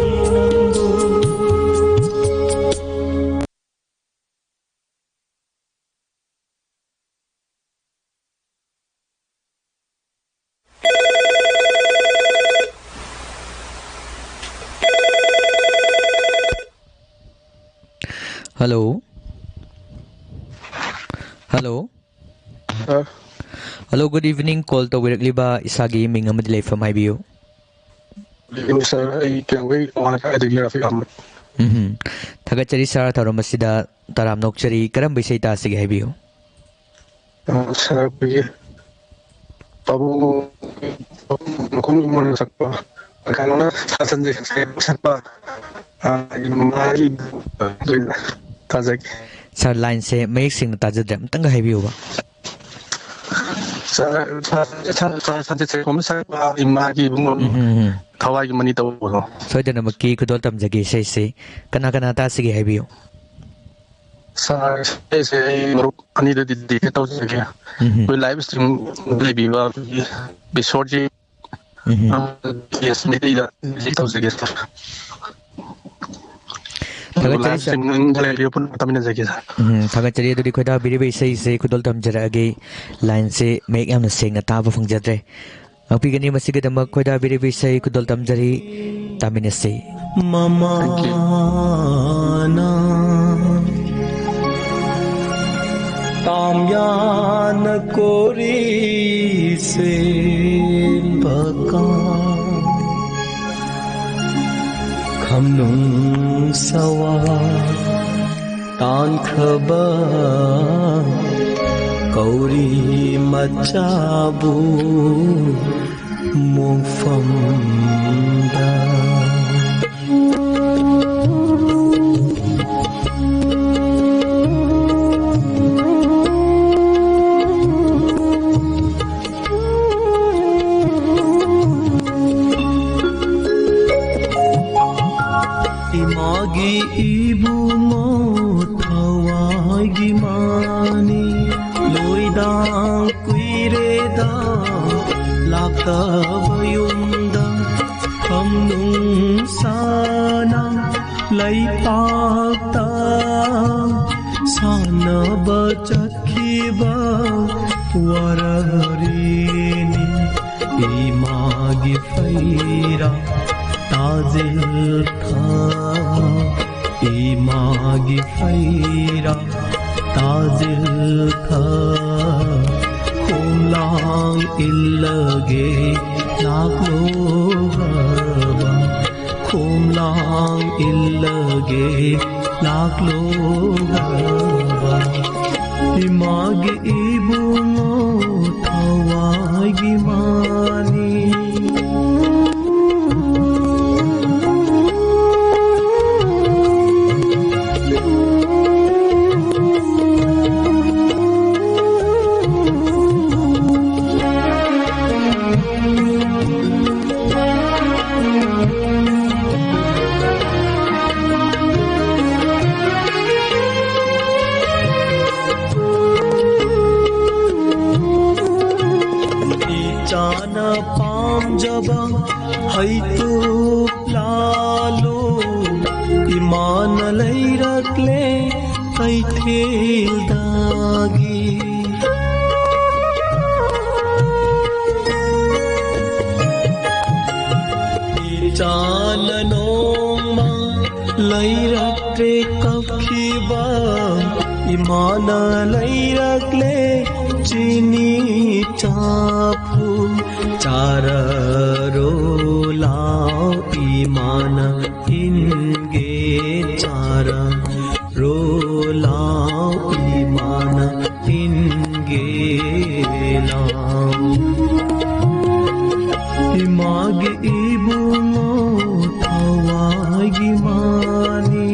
Hello. Hello. Hello, good evening. Call ꯇꯧꯕꯤꯔꯛꯂꯤꯕ ꯏꯁꯥꯒꯤ ꯃꯤꯡ ꯑꯃꯗꯤ ꯂꯩꯐꯝ ꯍꯥꯏꯕꯤꯌꯨ꯫ Hello, sir. ꯑꯩ ꯀꯩꯅꯣꯒꯤ ꯋꯥꯡꯈꯩꯗꯒꯤ ꯔꯥꯐꯤꯛ ꯑꯍꯃꯗ꯫ ꯎꯝ꯫ ꯊꯥꯒꯠꯆꯔꯤ sir, ꯊꯧꯔꯝ ꯑꯁꯤꯗ ꯇꯔꯥꯝꯅ ꯑꯣꯛꯆꯔꯤ꯫ ꯀꯔꯝꯕ ꯏꯁꯩ ꯇꯥꯁꯤꯒꯦ ꯍꯥꯏꯕꯤꯌꯨ꯫ ꯑ, sir, ꯑꯩꯈꯣꯏꯒꯤ ꯄꯥꯕꯨꯡ, ꯄꯥꯕꯨꯡ ꯃꯈꯣꯡ ꯃꯣꯟꯅ ꯁꯛꯄ, ꯀꯩꯅꯣꯅ ꯁꯥꯁꯟꯁꯦ ꯁꯛꯄ, ꯑ, ꯃꯥꯒꯤ ꯇꯥꯖꯒꯦ꯫ Sir, line ꯁꯦ ꯃꯌꯦꯛ ꯁꯦꯡꯅ ꯇꯥꯖꯗ꯭ꯔꯦ, ꯑꯃꯨꯛꯇꯪꯒ ꯍꯥꯏꯕꯤꯌꯨꯕ꯫ Sir, ꯁꯥ-, ꯁꯥ-, ꯁꯥ-, ꯁꯟꯖꯤꯠ ꯁꯦꯡꯕꯝꯅ ꯁꯛꯄ ꯏꯃꯥꯒꯤ ꯏꯕꯨꯡꯉꯣ ꯎꯝ, ꯎꯝ, ꯎꯝ꯫ ꯊꯋꯥꯏꯒꯤ ꯃꯅꯤ ꯇꯧꯕꯗꯣ꯫ ꯁꯣꯏꯗꯅꯃꯛꯀꯤ ꯈꯨꯗꯣꯜ ꯇꯝꯖꯒꯦ ꯏꯁꯩꯁꯤ꯫ ꯀꯅꯥ ꯀꯅꯥ ꯇꯥꯁꯤꯒꯦ ꯍꯥꯏꯕꯤꯌꯨ꯫ Sir, ꯏꯁꯩꯁꯦ ꯑꯩ ꯃꯔꯨꯞ ꯑꯅꯤꯗ dedicate ꯇꯧꯖꯒꯦ꯫ ꯎꯝ, ꯎꯝ꯫ ꯑꯩꯈꯣꯏ live stream ꯂꯩꯕꯤꯕ ꯑꯩꯈꯣꯏꯒꯤ ꯕꯤꯁ꯭ꯋꯖꯤꯠ ꯎꯝ꯫ ꯑ, ꯀꯦ ꯑꯦꯁ ꯃꯩꯇꯩꯗ ꯍꯧꯖꯤꯛ ꯇꯧꯖꯒꯦ, sir꯫ ꯊꯥꯒꯠꯆꯔꯤ, live sir꯫ Streaming ꯂꯩꯕꯤꯌꯨ, ꯄꯨꯟꯅ ꯇꯥꯃꯤꯟꯅꯖꯒꯦ, sir꯫ ꯎꯝ, ꯊꯥꯒꯠꯆꯔꯤ꯫ ꯑꯗꯨꯗꯤ ꯈꯣꯏꯗꯥꯕꯤꯔꯤꯕ ꯏꯁꯩꯁꯦ ꯈꯨꯗꯣꯜ ꯇꯝꯖꯔꯛꯑꯒꯦ꯫ Line ꯁꯦ ꯃꯌꯦꯛ ꯌꯥꯝꯅ ꯁꯦꯡꯅ ꯇꯥꯕ ꯐꯪꯖꯗ꯭ꯔꯦ꯫ ꯉꯥꯛꯄꯤꯒꯅꯤ, ꯃꯁꯤꯒꯤꯗꯃꯛ ꯈꯣꯏꯗꯥꯕꯤꯔꯤꯕ ꯏꯁꯩ ꯈꯨꯗꯣꯜ ꯇꯝꯖꯔꯤ꯫ ꯇꯥꯃꯤꯟꯅꯁꯤ꯫ Thank you꯫ ꯃꯃꯥꯅ ꯇꯥꯝꯌꯥꯅ ꯀꯣꯔꯤ ꯁꯦꯝꯕꯀꯥ ꯈꯝꯅꯨꯡ ꯁꯋꯥ ꯇꯥꯟꯈ꯭ꯔꯕ ꯀꯧꯔꯤ ꯃꯆꯥꯕꯨ ꯃꯣꯡꯐꯝꯗ꯫ ꯏꯃꯥꯒꯤ ꯏꯕꯨꯡꯉꯣ ꯊꯋꯥꯏꯒꯤ ꯃꯥꯅꯤ ꯂꯣꯏꯗꯥꯡ ꯀꯨꯏꯔꯦꯗ ꯂꯥꯛꯇꯕ ꯌꯨꯝꯗ ꯐꯝꯅꯨꯡ ꯁꯥꯅ ꯂꯩꯄꯥꯛꯇ ꯁꯥꯟꯅꯕ ꯆꯠꯈꯤꯕ ꯋꯥꯔꯤꯅꯤ꯫ ꯏꯃꯥꯒꯤ ꯐꯩꯔꯥ ꯇꯥꯖꯤꯜ ꯊꯥ, ꯏꯃꯥꯒꯤ ꯐꯩꯔꯥ ꯇꯥꯖꯤꯜ ꯊꯥ꯫ ꯏꯜꯂꯒꯦ ꯂꯥꯛꯂꯣ ꯍꯥꯏꯕ, ꯈꯣꯝꯂꯥꯡ ꯏꯜꯂꯒꯦ ꯂꯥꯛꯂꯣ ꯍꯥꯏꯕ, ꯏꯃꯥꯒꯤ ꯏꯕꯨꯡꯉꯣ ꯊꯋꯥꯏꯒꯤ ꯃꯥꯅꯤ꯫ ꯏꯆꯥꯅ ꯄꯥꯝꯖꯕ ꯍꯩꯇꯨꯞ ꯂꯥꯂꯣ, ꯏꯃꯥꯅ ꯂꯩꯔꯛꯂꯦ ꯀꯩꯊꯦꯜꯗꯒꯤ꯫ ꯏꯆꯥꯅ ꯅꯣꯡꯃ ꯂꯩꯔꯛꯇ꯭ꯔꯦ ꯀꯞꯈꯤꯕ, ꯏꯃꯥꯅ ꯂꯩꯔꯛꯂꯦ ꯆꯤꯅꯤ ꯆꯥꯐꯨ꯫ ꯆꯥꯔꯔꯣ ꯂꯥꯎ ꯏꯃꯥꯅ ꯏꯟꯒꯦ, ꯆꯥꯔꯔꯣ ꯂꯥꯎ ꯏꯃꯥꯅ ꯏꯟꯒꯦ ꯂꯥꯎ꯫ ꯏꯃꯥꯒꯤ ꯏꯕꯨꯡꯉꯣ ꯊꯋꯥꯏꯒꯤ ꯃꯥꯅꯤ꯫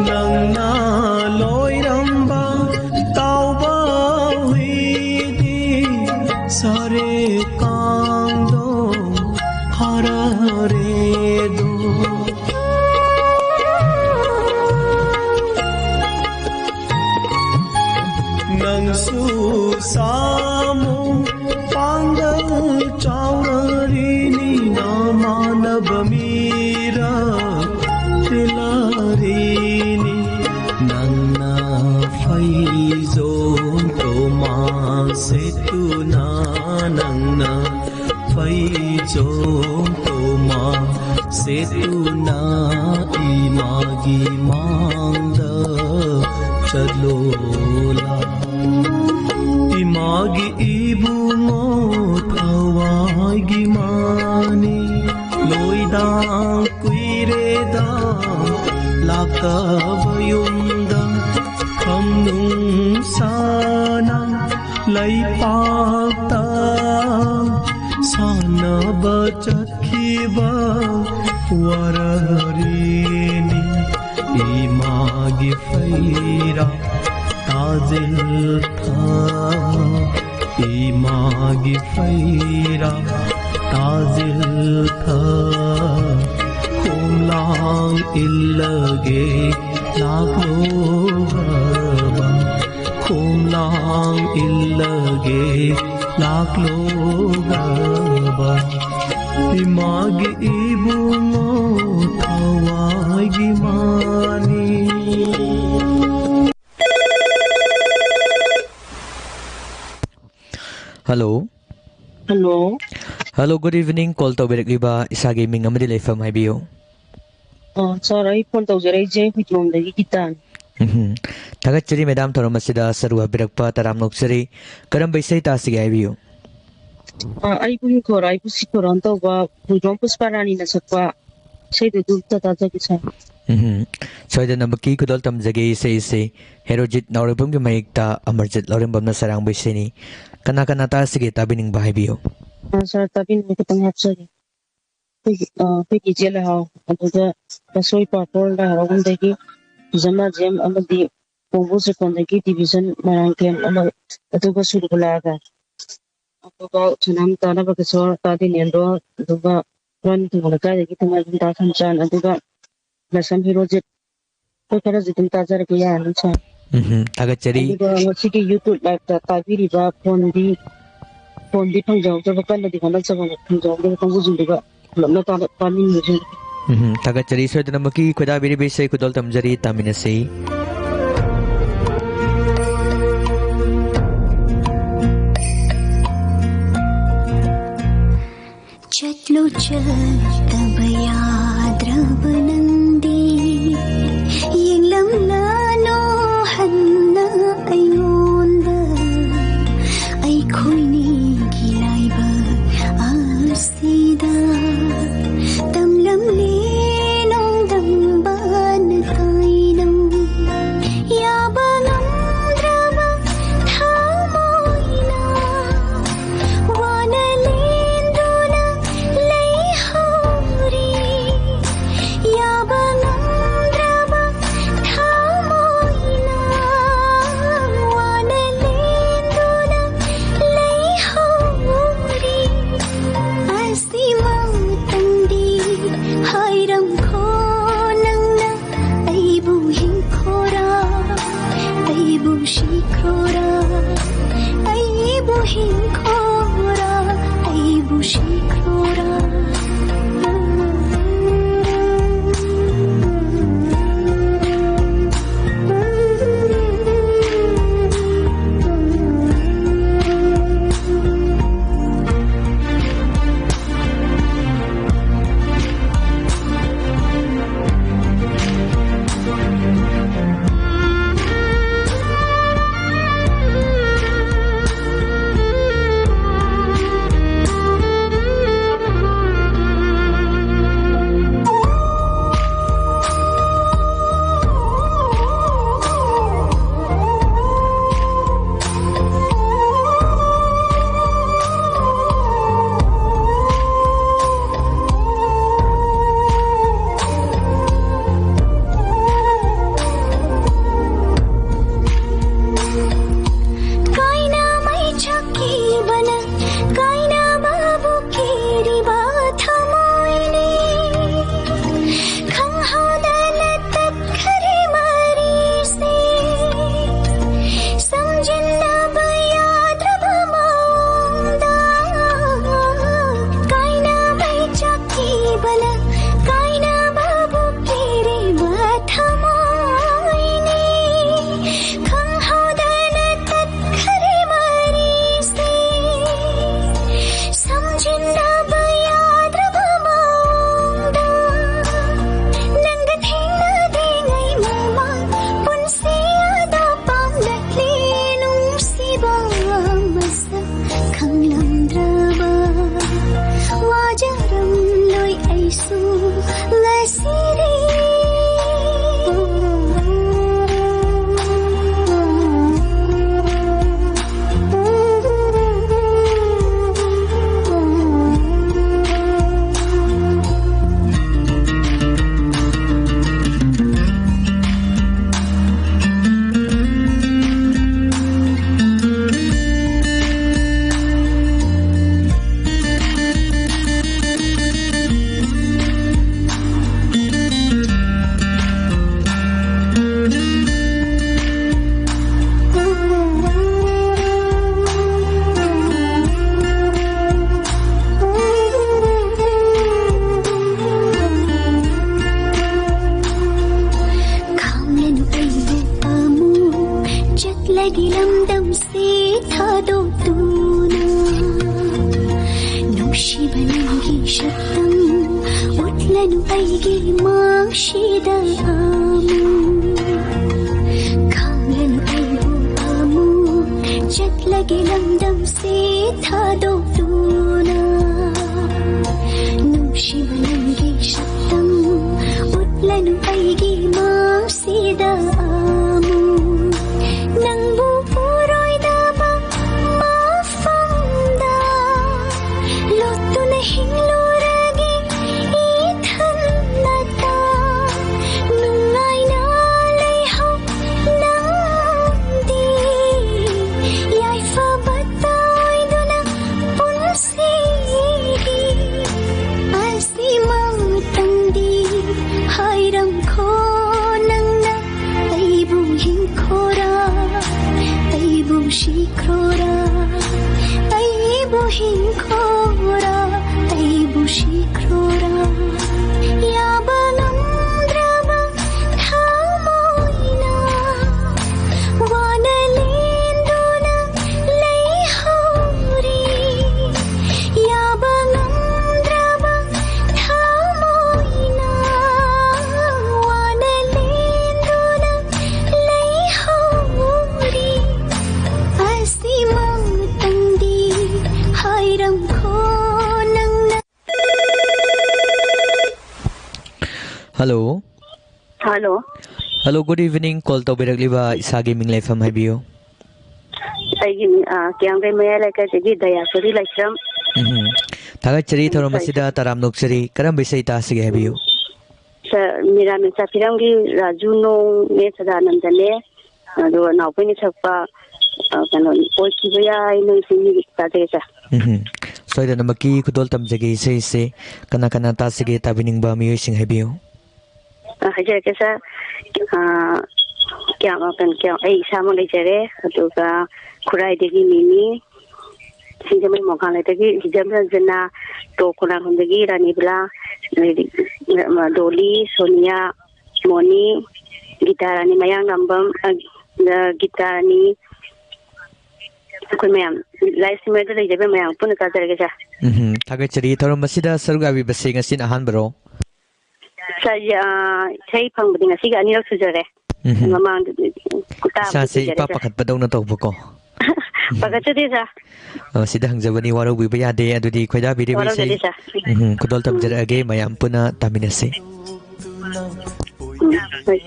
ꯅꯪꯅ ꯂꯣꯏꯔꯝꯕ ꯇꯥꯎꯕ ꯍꯨꯏꯗꯤ ꯁꯥꯔꯦ ꯀꯥꯡꯗꯣ ꯍꯔꯥꯔꯦꯗꯣ꯫ ꯅꯪꯁꯨ ꯁꯥꯃꯨ ꯄꯥꯡꯒꯜ ꯆꯥꯎꯔꯔꯤꯅꯤ꯫ ꯐꯩꯖꯣꯝ ꯇꯣꯃꯥ ꯁꯦꯠꯇꯨꯅ ꯏꯃꯥꯒꯤ ꯃꯥꯡꯗ ꯆꯠꯂꯣꯂꯥ꯫ ꯏꯃꯥꯒꯤ ꯏꯕꯨꯡꯉꯣ ꯊꯋꯥꯏꯒꯤ ꯃꯥꯅꯤ, ꯂꯣꯏꯗꯥꯡ ꯀꯨꯏꯔꯦꯗ ꯂꯥꯛꯇꯕ ꯌꯨꯝꯗ, ꯈꯝꯅꯨꯡ ꯁꯥꯅ ꯂꯩꯄꯥꯛꯇ ꯁꯥꯟꯅꯕ ꯆꯠꯈꯤꯕ ꯋꯥꯔꯤꯅꯤ꯫ ꯏꯃꯥꯒꯤ ꯐꯩꯔꯥ ꯇꯥꯖꯤꯜ ꯊꯥ, ꯏꯃꯥꯒꯤ ꯐꯩꯔꯥ ꯇꯥꯖꯤꯜ ꯊꯥ, ꯈꯣꯝꯂꯥꯡ ꯏꯜꯂꯒꯦ ꯂꯥꯛꯂꯣ ꯕꯕꯥ, ꯈꯣꯝꯂꯥꯡ ꯏꯜꯂꯒꯦ ꯂꯥꯛꯂꯣ ꯕꯕꯥ, ꯏꯃꯥꯒꯤ ꯏꯕꯨꯡꯉꯣ ꯊꯋꯥꯏꯒꯤ ꯃꯥꯅꯤ꯫ Hello꯫ Hello꯫ Hello, good evening. Call ꯇꯧꯕꯤꯔꯛꯂꯤꯕ ꯏꯁꯥꯒꯤ ꯃꯤꯡ ꯑꯃꯗꯤ ꯂꯩꯐꯝ ꯍꯥꯏꯕꯤꯌꯨ꯫ ꯑ, sir, ꯑꯩ phone ꯇꯧꯖꯔꯛꯏꯁꯦ ꯍꯨꯏꯗ꯭ꯔꯣꯝꯗꯒꯤ ꯒꯤꯇꯥꯅꯤ꯫ ꯎꯝꯍꯨꯝ꯫ ꯊꯥꯒꯠꯆꯔꯤ madam, ꯊꯧꯔꯝ ꯑꯁꯤꯗ ꯁꯔꯨ ꯍꯥꯞꯄꯤꯔꯛꯄ ꯇꯔꯥꯝꯅ ꯑꯣꯛꯆꯔꯤ꯫ ꯀꯔꯝꯕ ꯏꯁꯩ ꯇꯥꯁꯤꯒꯦ ꯍꯥꯏꯕꯤꯌꯨ? ꯑ, ꯑꯩ ꯄꯨꯡ ꯈꯣꯔꯥ, ꯑꯩꯕꯨ ꯁꯤ ꯈꯣꯔꯥ ꯇꯧꯕ ꯍꯨꯏꯗ꯭ꯔꯣꯝ ꯄꯨꯁꯄꯥꯔꯥꯅꯤꯅ ꯁꯛꯄ ꯏꯁꯩꯗꯨ ꯑꯗꯨ ꯑꯝꯇ ꯇꯥꯖꯒꯦ, sir꯫ ꯎꯝꯍꯨꯝ꯫ ꯁꯣꯏꯗꯅꯃꯛꯀꯤ ꯈꯨꯗꯣꯜ ꯇꯝꯖꯒꯦ꯫ ꯏꯁꯩ ꯑꯁꯤ ꯍꯦꯔꯣꯖꯤꯠ ꯅꯥꯎꯔꯦꯝꯕꯝꯒꯤ ꯃꯌꯦꯛꯇ ꯑꯃꯔꯖꯤꯠ ꯂꯧꯔꯦꯝꯕꯝꯅ ꯁꯩꯔꯥꯡꯕ ꯏꯁꯩꯅꯤ꯫ ꯀꯅꯥ ꯀꯅꯥ ꯇꯥꯁꯤꯒꯦ, ꯇꯥꯕꯤꯅꯤꯡꯕ ꯍꯥꯏꯕꯤꯌꯨ꯫ ꯑ, sir, ꯇꯥꯕꯤꯅꯤꯡꯕ ꯈꯤꯇꯪ ꯍꯥꯞꯆꯒꯦ꯫ ꯑꯩꯈꯣꯏꯒꯤ, ꯑ, ꯑꯩꯈꯣꯏꯒꯤ ꯏꯆꯦ ꯂꯩꯍꯥꯎ, ꯑꯗꯨꯒ ꯕꯁꯣꯏ ꯄꯥꯐꯣꯔ ꯂꯥꯏ ꯍꯔꯥꯎꯐꯝꯗꯒꯤ ꯖꯃꯥꯖꯦꯝ ꯑꯃꯗꯤ ꯄꯣꯡꯕꯨ ꯆꯤꯀꯣꯟꯗꯒꯤ division ꯃꯣꯏꯔꯥꯡꯊꯦꯝ ꯑꯃ, ꯑꯗꯨꯒ ꯁꯨꯔꯒꯨꯂꯥꯒ, ꯑꯗꯨꯒ ꯁꯅꯥꯝ ꯇꯥꯅꯕ ꯀꯤꯁꯣꯔ, ꯇꯥ ꯗꯤꯅꯦꯟꯗ꯭ꯔꯣ, ꯑꯗꯨꯒ ꯍꯨꯔꯥꯟ ꯊꯣꯡꯕ ꯂꯩꯀꯥꯏꯗꯒꯤ ꯊꯣꯡꯉꯥꯏꯕꯝ ꯇꯥ ꯈꯝꯆꯥꯟ, ꯑꯗꯨꯒ ꯂꯥꯏꯁ꯭ꯔꯝ ꯍꯦꯔꯣꯖꯤꯠ, ꯑꯩꯈꯣꯏ ꯈꯔꯁꯨ ꯑꯗꯨꯝ ꯇꯥꯖꯔꯛꯀꯦ, ꯌꯥꯔꯅꯤ, sir꯫ ꯎꯝꯍꯨꯝ, ꯊꯥꯒꯠꯆꯔꯤ꯫ ꯑꯗꯨꯒ ꯉꯁꯤꯒꯤ YouTube live-ꯇ ꯇꯥꯕꯤꯔꯤꯕ phone-ꯗꯤ, phone-ꯗꯤ ꯐꯪꯖꯍꯧꯗꯕ, ꯀꯟꯅꯗꯤ ꯍꯣꯠꯅꯖꯕ ꯐꯪꯖꯍꯧꯗꯕ ꯀꯥꯡꯕꯨꯁꯤꯡꯗꯨꯒ ꯄꯨꯂꯞꯅ ꯇꯥ-, ꯇꯥꯃꯤꯟꯅꯁꯤ꯫ ꯎꯝꯍꯨꯝ, ꯊꯥꯒꯠꯆꯔꯤ꯫ ꯁꯣꯏꯗꯅꯃꯛꯀꯤ ꯈꯣꯏꯗꯥꯕꯤꯔꯤꯕ ꯏꯁꯩ ꯈꯨꯗꯣꯜ ꯇꯝꯖꯔꯤ, ꯇꯥꯃꯤꯟꯅꯁꯤ꯫ ꯆꯠꯂꯨ ꯆꯠꯇꯕ ꯌꯥꯗ꯭ꯔꯕ ꯅꯪꯗꯤ, ꯌꯦꯡꯂꯝꯂꯅꯨ ꯍꯟꯅ ꯑꯩꯉꯣꯟꯗ꯫ ꯑꯩꯈꯣꯏꯅꯤꯒꯤ ꯂꯥꯏꯕꯛ ꯑꯁꯤꯗ ꯇꯝꯂꯝꯂꯦ ꯅꯣꯡꯗꯝꯕ ꯅꯇꯥꯏꯅ꯫ ꯌꯥꯕ ꯉꯝꯗ꯭ꯔꯕ ꯊꯃꯣꯏꯅ ꯋꯥꯅ ꯂꯦꯟꯗꯨꯅ ꯂꯩꯍꯧꯔꯤ꯫ ꯌꯥꯕ ꯉꯝꯗ꯭ꯔꯕ ꯊꯃꯣꯏꯅ ꯋꯥꯅ ꯂꯦꯟꯗꯨꯅ ꯂꯩꯍꯧꯔꯤ꯫ ꯑꯁꯤꯃꯛꯇꯪꯗꯤ ꯍꯥꯏꯔꯝꯈꯣ ꯅꯪꯅ, ꯑꯩꯕꯨ ꯍꯤꯡꯈꯣꯔꯥ, ꯑꯩꯕꯨ ꯁꯤꯈ꯭ꯔꯣꯔꯥ, ꯑꯩꯕꯨ ꯍꯤꯡꯈꯣꯔꯥ, ꯑꯩꯕꯨ ꯁꯤꯈ꯭ꯔꯣꯔꯥ꯫ ꯅꯨꯡꯁꯤꯕ ꯅꯪꯒꯤ ꯁꯛꯇꯝ ꯎꯠꯂꯅꯨ ꯑꯩꯒꯤ ꯃꯥꯡꯁꯤꯗ ꯑꯃꯨꯛ꯫ ꯈꯥꯡꯂꯅꯨ ꯑꯩꯕꯨ ꯑꯃꯨꯛ ꯆꯠꯂꯒꯦ ꯂꯝꯗꯝꯁꯤ ꯊꯥꯗꯣꯛꯇꯨꯅ꯫ ꯅꯨꯡꯁꯤꯕ ꯅꯪꯒꯤ ꯁꯛꯇꯝ ꯎꯠꯂꯅꯨ ꯑꯩꯒꯤ ꯃꯥꯡꯁꯤꯗ ꯑꯃꯨꯛ꯫ ꯅꯪꯕꯨ ꯎꯔꯣꯏꯗꯕ ꯃꯐꯝꯗ ꯂꯣꯠꯇꯨꯅ ꯍꯤꯡꯂꯨꯔꯒꯦ ꯏꯊꯟꯅꯇ꯫ ꯅꯨꯡꯉꯥꯏꯅ ꯂꯩꯍꯧ ꯅꯪꯗꯤ꯫ ꯌꯥꯏꯐꯕ ꯇꯥꯏꯗꯨꯅ ꯄꯨꯟꯁꯤꯒꯤ ꯑꯁꯤꯃꯛꯇꯪꯗꯤ ꯍꯥꯏꯔꯝꯈꯣ ꯅꯪꯅ꯫ ꯑꯩꯕꯨ ꯍꯤꯡꯈꯣꯔꯥ, ꯑꯩꯕꯨ ꯁꯤꯈ꯭ꯔꯣꯔꯥ, ꯑꯩꯕꯨ ꯍꯤꯡꯈꯣꯔꯥ, ꯑꯩꯕꯨ ꯁꯤꯈ꯭ꯔꯣꯔꯥ꯫ ꯌꯥꯕ ꯉꯝꯗ꯭ꯔꯕ ꯊꯃꯣꯏꯅ ꯋꯥꯅ ꯂꯦꯟꯗꯨꯅ ꯂꯩꯍꯧꯔꯤ꯫ ꯌꯥꯕ ꯉꯝꯗ꯭ꯔꯕ ꯊꯃꯣꯏꯅ ꯋꯥꯅ ꯂꯦꯟꯗꯨꯅ ꯂꯩꯍꯧꯔꯤ꯫ ꯑꯁꯤꯃꯛꯇꯪꯗꯤ ꯍꯥꯏꯔꯝꯈꯣ ꯅꯪꯅ꯫ Hello꯫ Hello꯫ Hello, good evening. Call ꯇꯧꯕꯤꯔꯛꯂꯤꯕ ꯏꯁꯥꯒꯤ ꯃꯤꯡ ꯂꯩꯐꯝ ꯍꯥꯏꯕꯤꯌꯨ꯫ ꯑꯩꯒꯤ ꯃꯤꯡ, ꯑ, ꯀꯤꯌꯥꯝꯒꯩ ꯃꯌꯥꯏ ꯂꯩꯀꯥꯏꯗꯒꯤ ꯗꯌꯥꯁꯣꯔꯤ ꯂꯥꯏꯁ꯭ꯔꯝ꯫ ꯎꯝ꯫ ꯊꯥꯒꯠꯆꯔꯤ ꯎꯝ, ꯊꯧꯔꯝ ꯐꯔꯦ, ꯑꯁꯤꯗ ꯐꯔꯦ꯫ ꯇꯔꯥꯝꯅ ꯑꯣꯛꯆꯔꯤ꯫ ꯀꯔꯝꯕ ꯏꯁꯩ ꯇꯥꯁꯤꯒꯦ ꯍꯥꯏꯕꯤꯌꯨ꯫ ꯁꯥꯔ, ꯃꯤꯔꯥꯃꯦꯁ ꯆꯥꯐꯤꯔꯝꯒꯤ ꯔꯥꯖꯨ ꯅꯣꯡꯅꯦ ꯁꯗꯥꯅꯟꯗꯅꯦ꯫ ꯑꯗꯨꯒ ꯅꯥꯎꯕꯣꯏꯅ ꯁꯛꯄ, ꯑ, ꯀꯩꯅꯣ, ꯑꯣꯏꯈꯤꯕ ꯌꯥꯏ ꯅꯪꯁꯤ ꯃꯤꯒꯤ ꯇꯥꯖꯩ ꯁꯥꯔ꯫ ꯎꯝ꯫ ꯁꯣꯏꯗꯅꯃꯛꯀꯤ ꯈꯨꯗꯣꯜ ꯇꯝꯖꯒꯦ ꯏꯁꯩꯁꯦ꯫ ꯀꯅꯥ ꯀꯅꯥ ꯇꯥꯁꯤꯒꯦ ꯇꯥꯕꯤꯅꯤꯡꯕ ꯃꯤꯑꯣꯏꯁꯤꯡ ꯍꯥꯏꯕꯤꯌꯨ꯫ ꯑ, ꯍꯥꯏꯖꯔꯛꯀꯦ ꯁꯥꯔ꯫ ꯑ, ꯀꯌꯥꯝ, ꯀꯩꯅꯣ, ꯀꯌꯥꯝ, ꯑꯩ ꯏꯁꯥꯃꯛ ꯂꯩꯖꯔꯦ꯫ ꯑꯗꯨꯒ ꯈꯨꯔꯥꯏꯗꯒꯤ ꯃꯤꯃꯤ, ꯁꯤꯡꯖꯃꯩ ꯃꯣꯡꯈꯥꯡꯂꯩꯗꯒꯤ ꯍꯤꯖꯝ ꯔꯟꯖꯅꯥ, ꯇꯣꯞ ꯈꯣꯡꯅꯥꯡꯈꯣꯡꯗꯒꯤ ꯔꯥꯅꯤꯕꯂꯥ, ꯑꯗꯩꯗꯤ, ꯑ, ꯗꯣꯂꯤ, ꯁꯣꯅꯤꯌꯥ, ꯃꯣꯅꯤ, ꯒꯤꯇꯥꯔꯥꯅꯤ, ꯃꯌꯥꯡꯂꯥꯝꯕꯝ, ꯑ, ꯑ, ꯒꯤꯇꯥꯔꯥꯅꯤ, ꯑꯩꯈꯣꯏ ꯃꯌꯥꯝ, ꯂꯥꯏꯁ꯭ꯔꯝꯗ ꯂꯩꯖꯕ ꯃꯌꯥꯝ ꯄꯨꯟꯅ ꯇꯥꯖꯔꯒꯦ ꯁꯥꯔ꯫ ꯎꯝ, ꯊꯥꯒꯠꯆꯔꯤ꯫ ꯊꯧꯔꯝ ꯑꯁꯤꯗ ꯁꯔꯨꯛ ꯌꯥꯕꯤꯕꯁꯤ ꯉꯁꯤꯅ ꯑꯍꯥꯟꯕꯔꯣ? ꯁꯥꯔ, ꯑ, ꯏꯁꯩ ꯐꯪꯕꯗꯤ ꯉꯁꯤꯒ ꯑꯅꯤꯔꯛ ꯁꯨꯖꯔꯦ꯫ ꯎꯝ꯫ ꯃꯃꯥꯡꯗꯗꯤ ꯀꯨꯟꯊ꯭ꯔꯥꯃꯨꯛꯇꯤ ꯏꯁꯥꯁꯦ ꯏꯄꯥ ꯁꯨꯖꯔꯦ, ꯁꯥꯔ꯫ ꯄꯥꯈꯠꯄꯗꯧꯅ ꯇꯧꯕꯀꯣ꯫ ꯄꯥꯈꯠꯆꯗꯦ, ꯁꯥꯔ꯫ ꯑ, ꯁꯤꯗ ꯍꯪꯖꯕꯅꯤ, ꯋꯥꯔꯧꯕꯤꯕ ꯌꯥꯗꯦ꯫ ꯑꯗꯨꯗꯤ ꯈꯣꯏꯗꯥꯕꯤꯔꯤꯕ ꯏꯁꯩ, ꯋꯥꯔꯧꯖꯗꯦ, ꯁꯥꯔ꯫ ꯎꯝ, ꯈꯨꯗꯣꯜ ꯇꯝꯖꯔꯛꯑꯒꯦ, ꯃꯌꯥꯝ ꯄꯨꯟꯅ ꯇꯥꯃꯤꯟꯅꯁꯤ꯫ ꯎꯝ, ꯍꯣꯏ꯫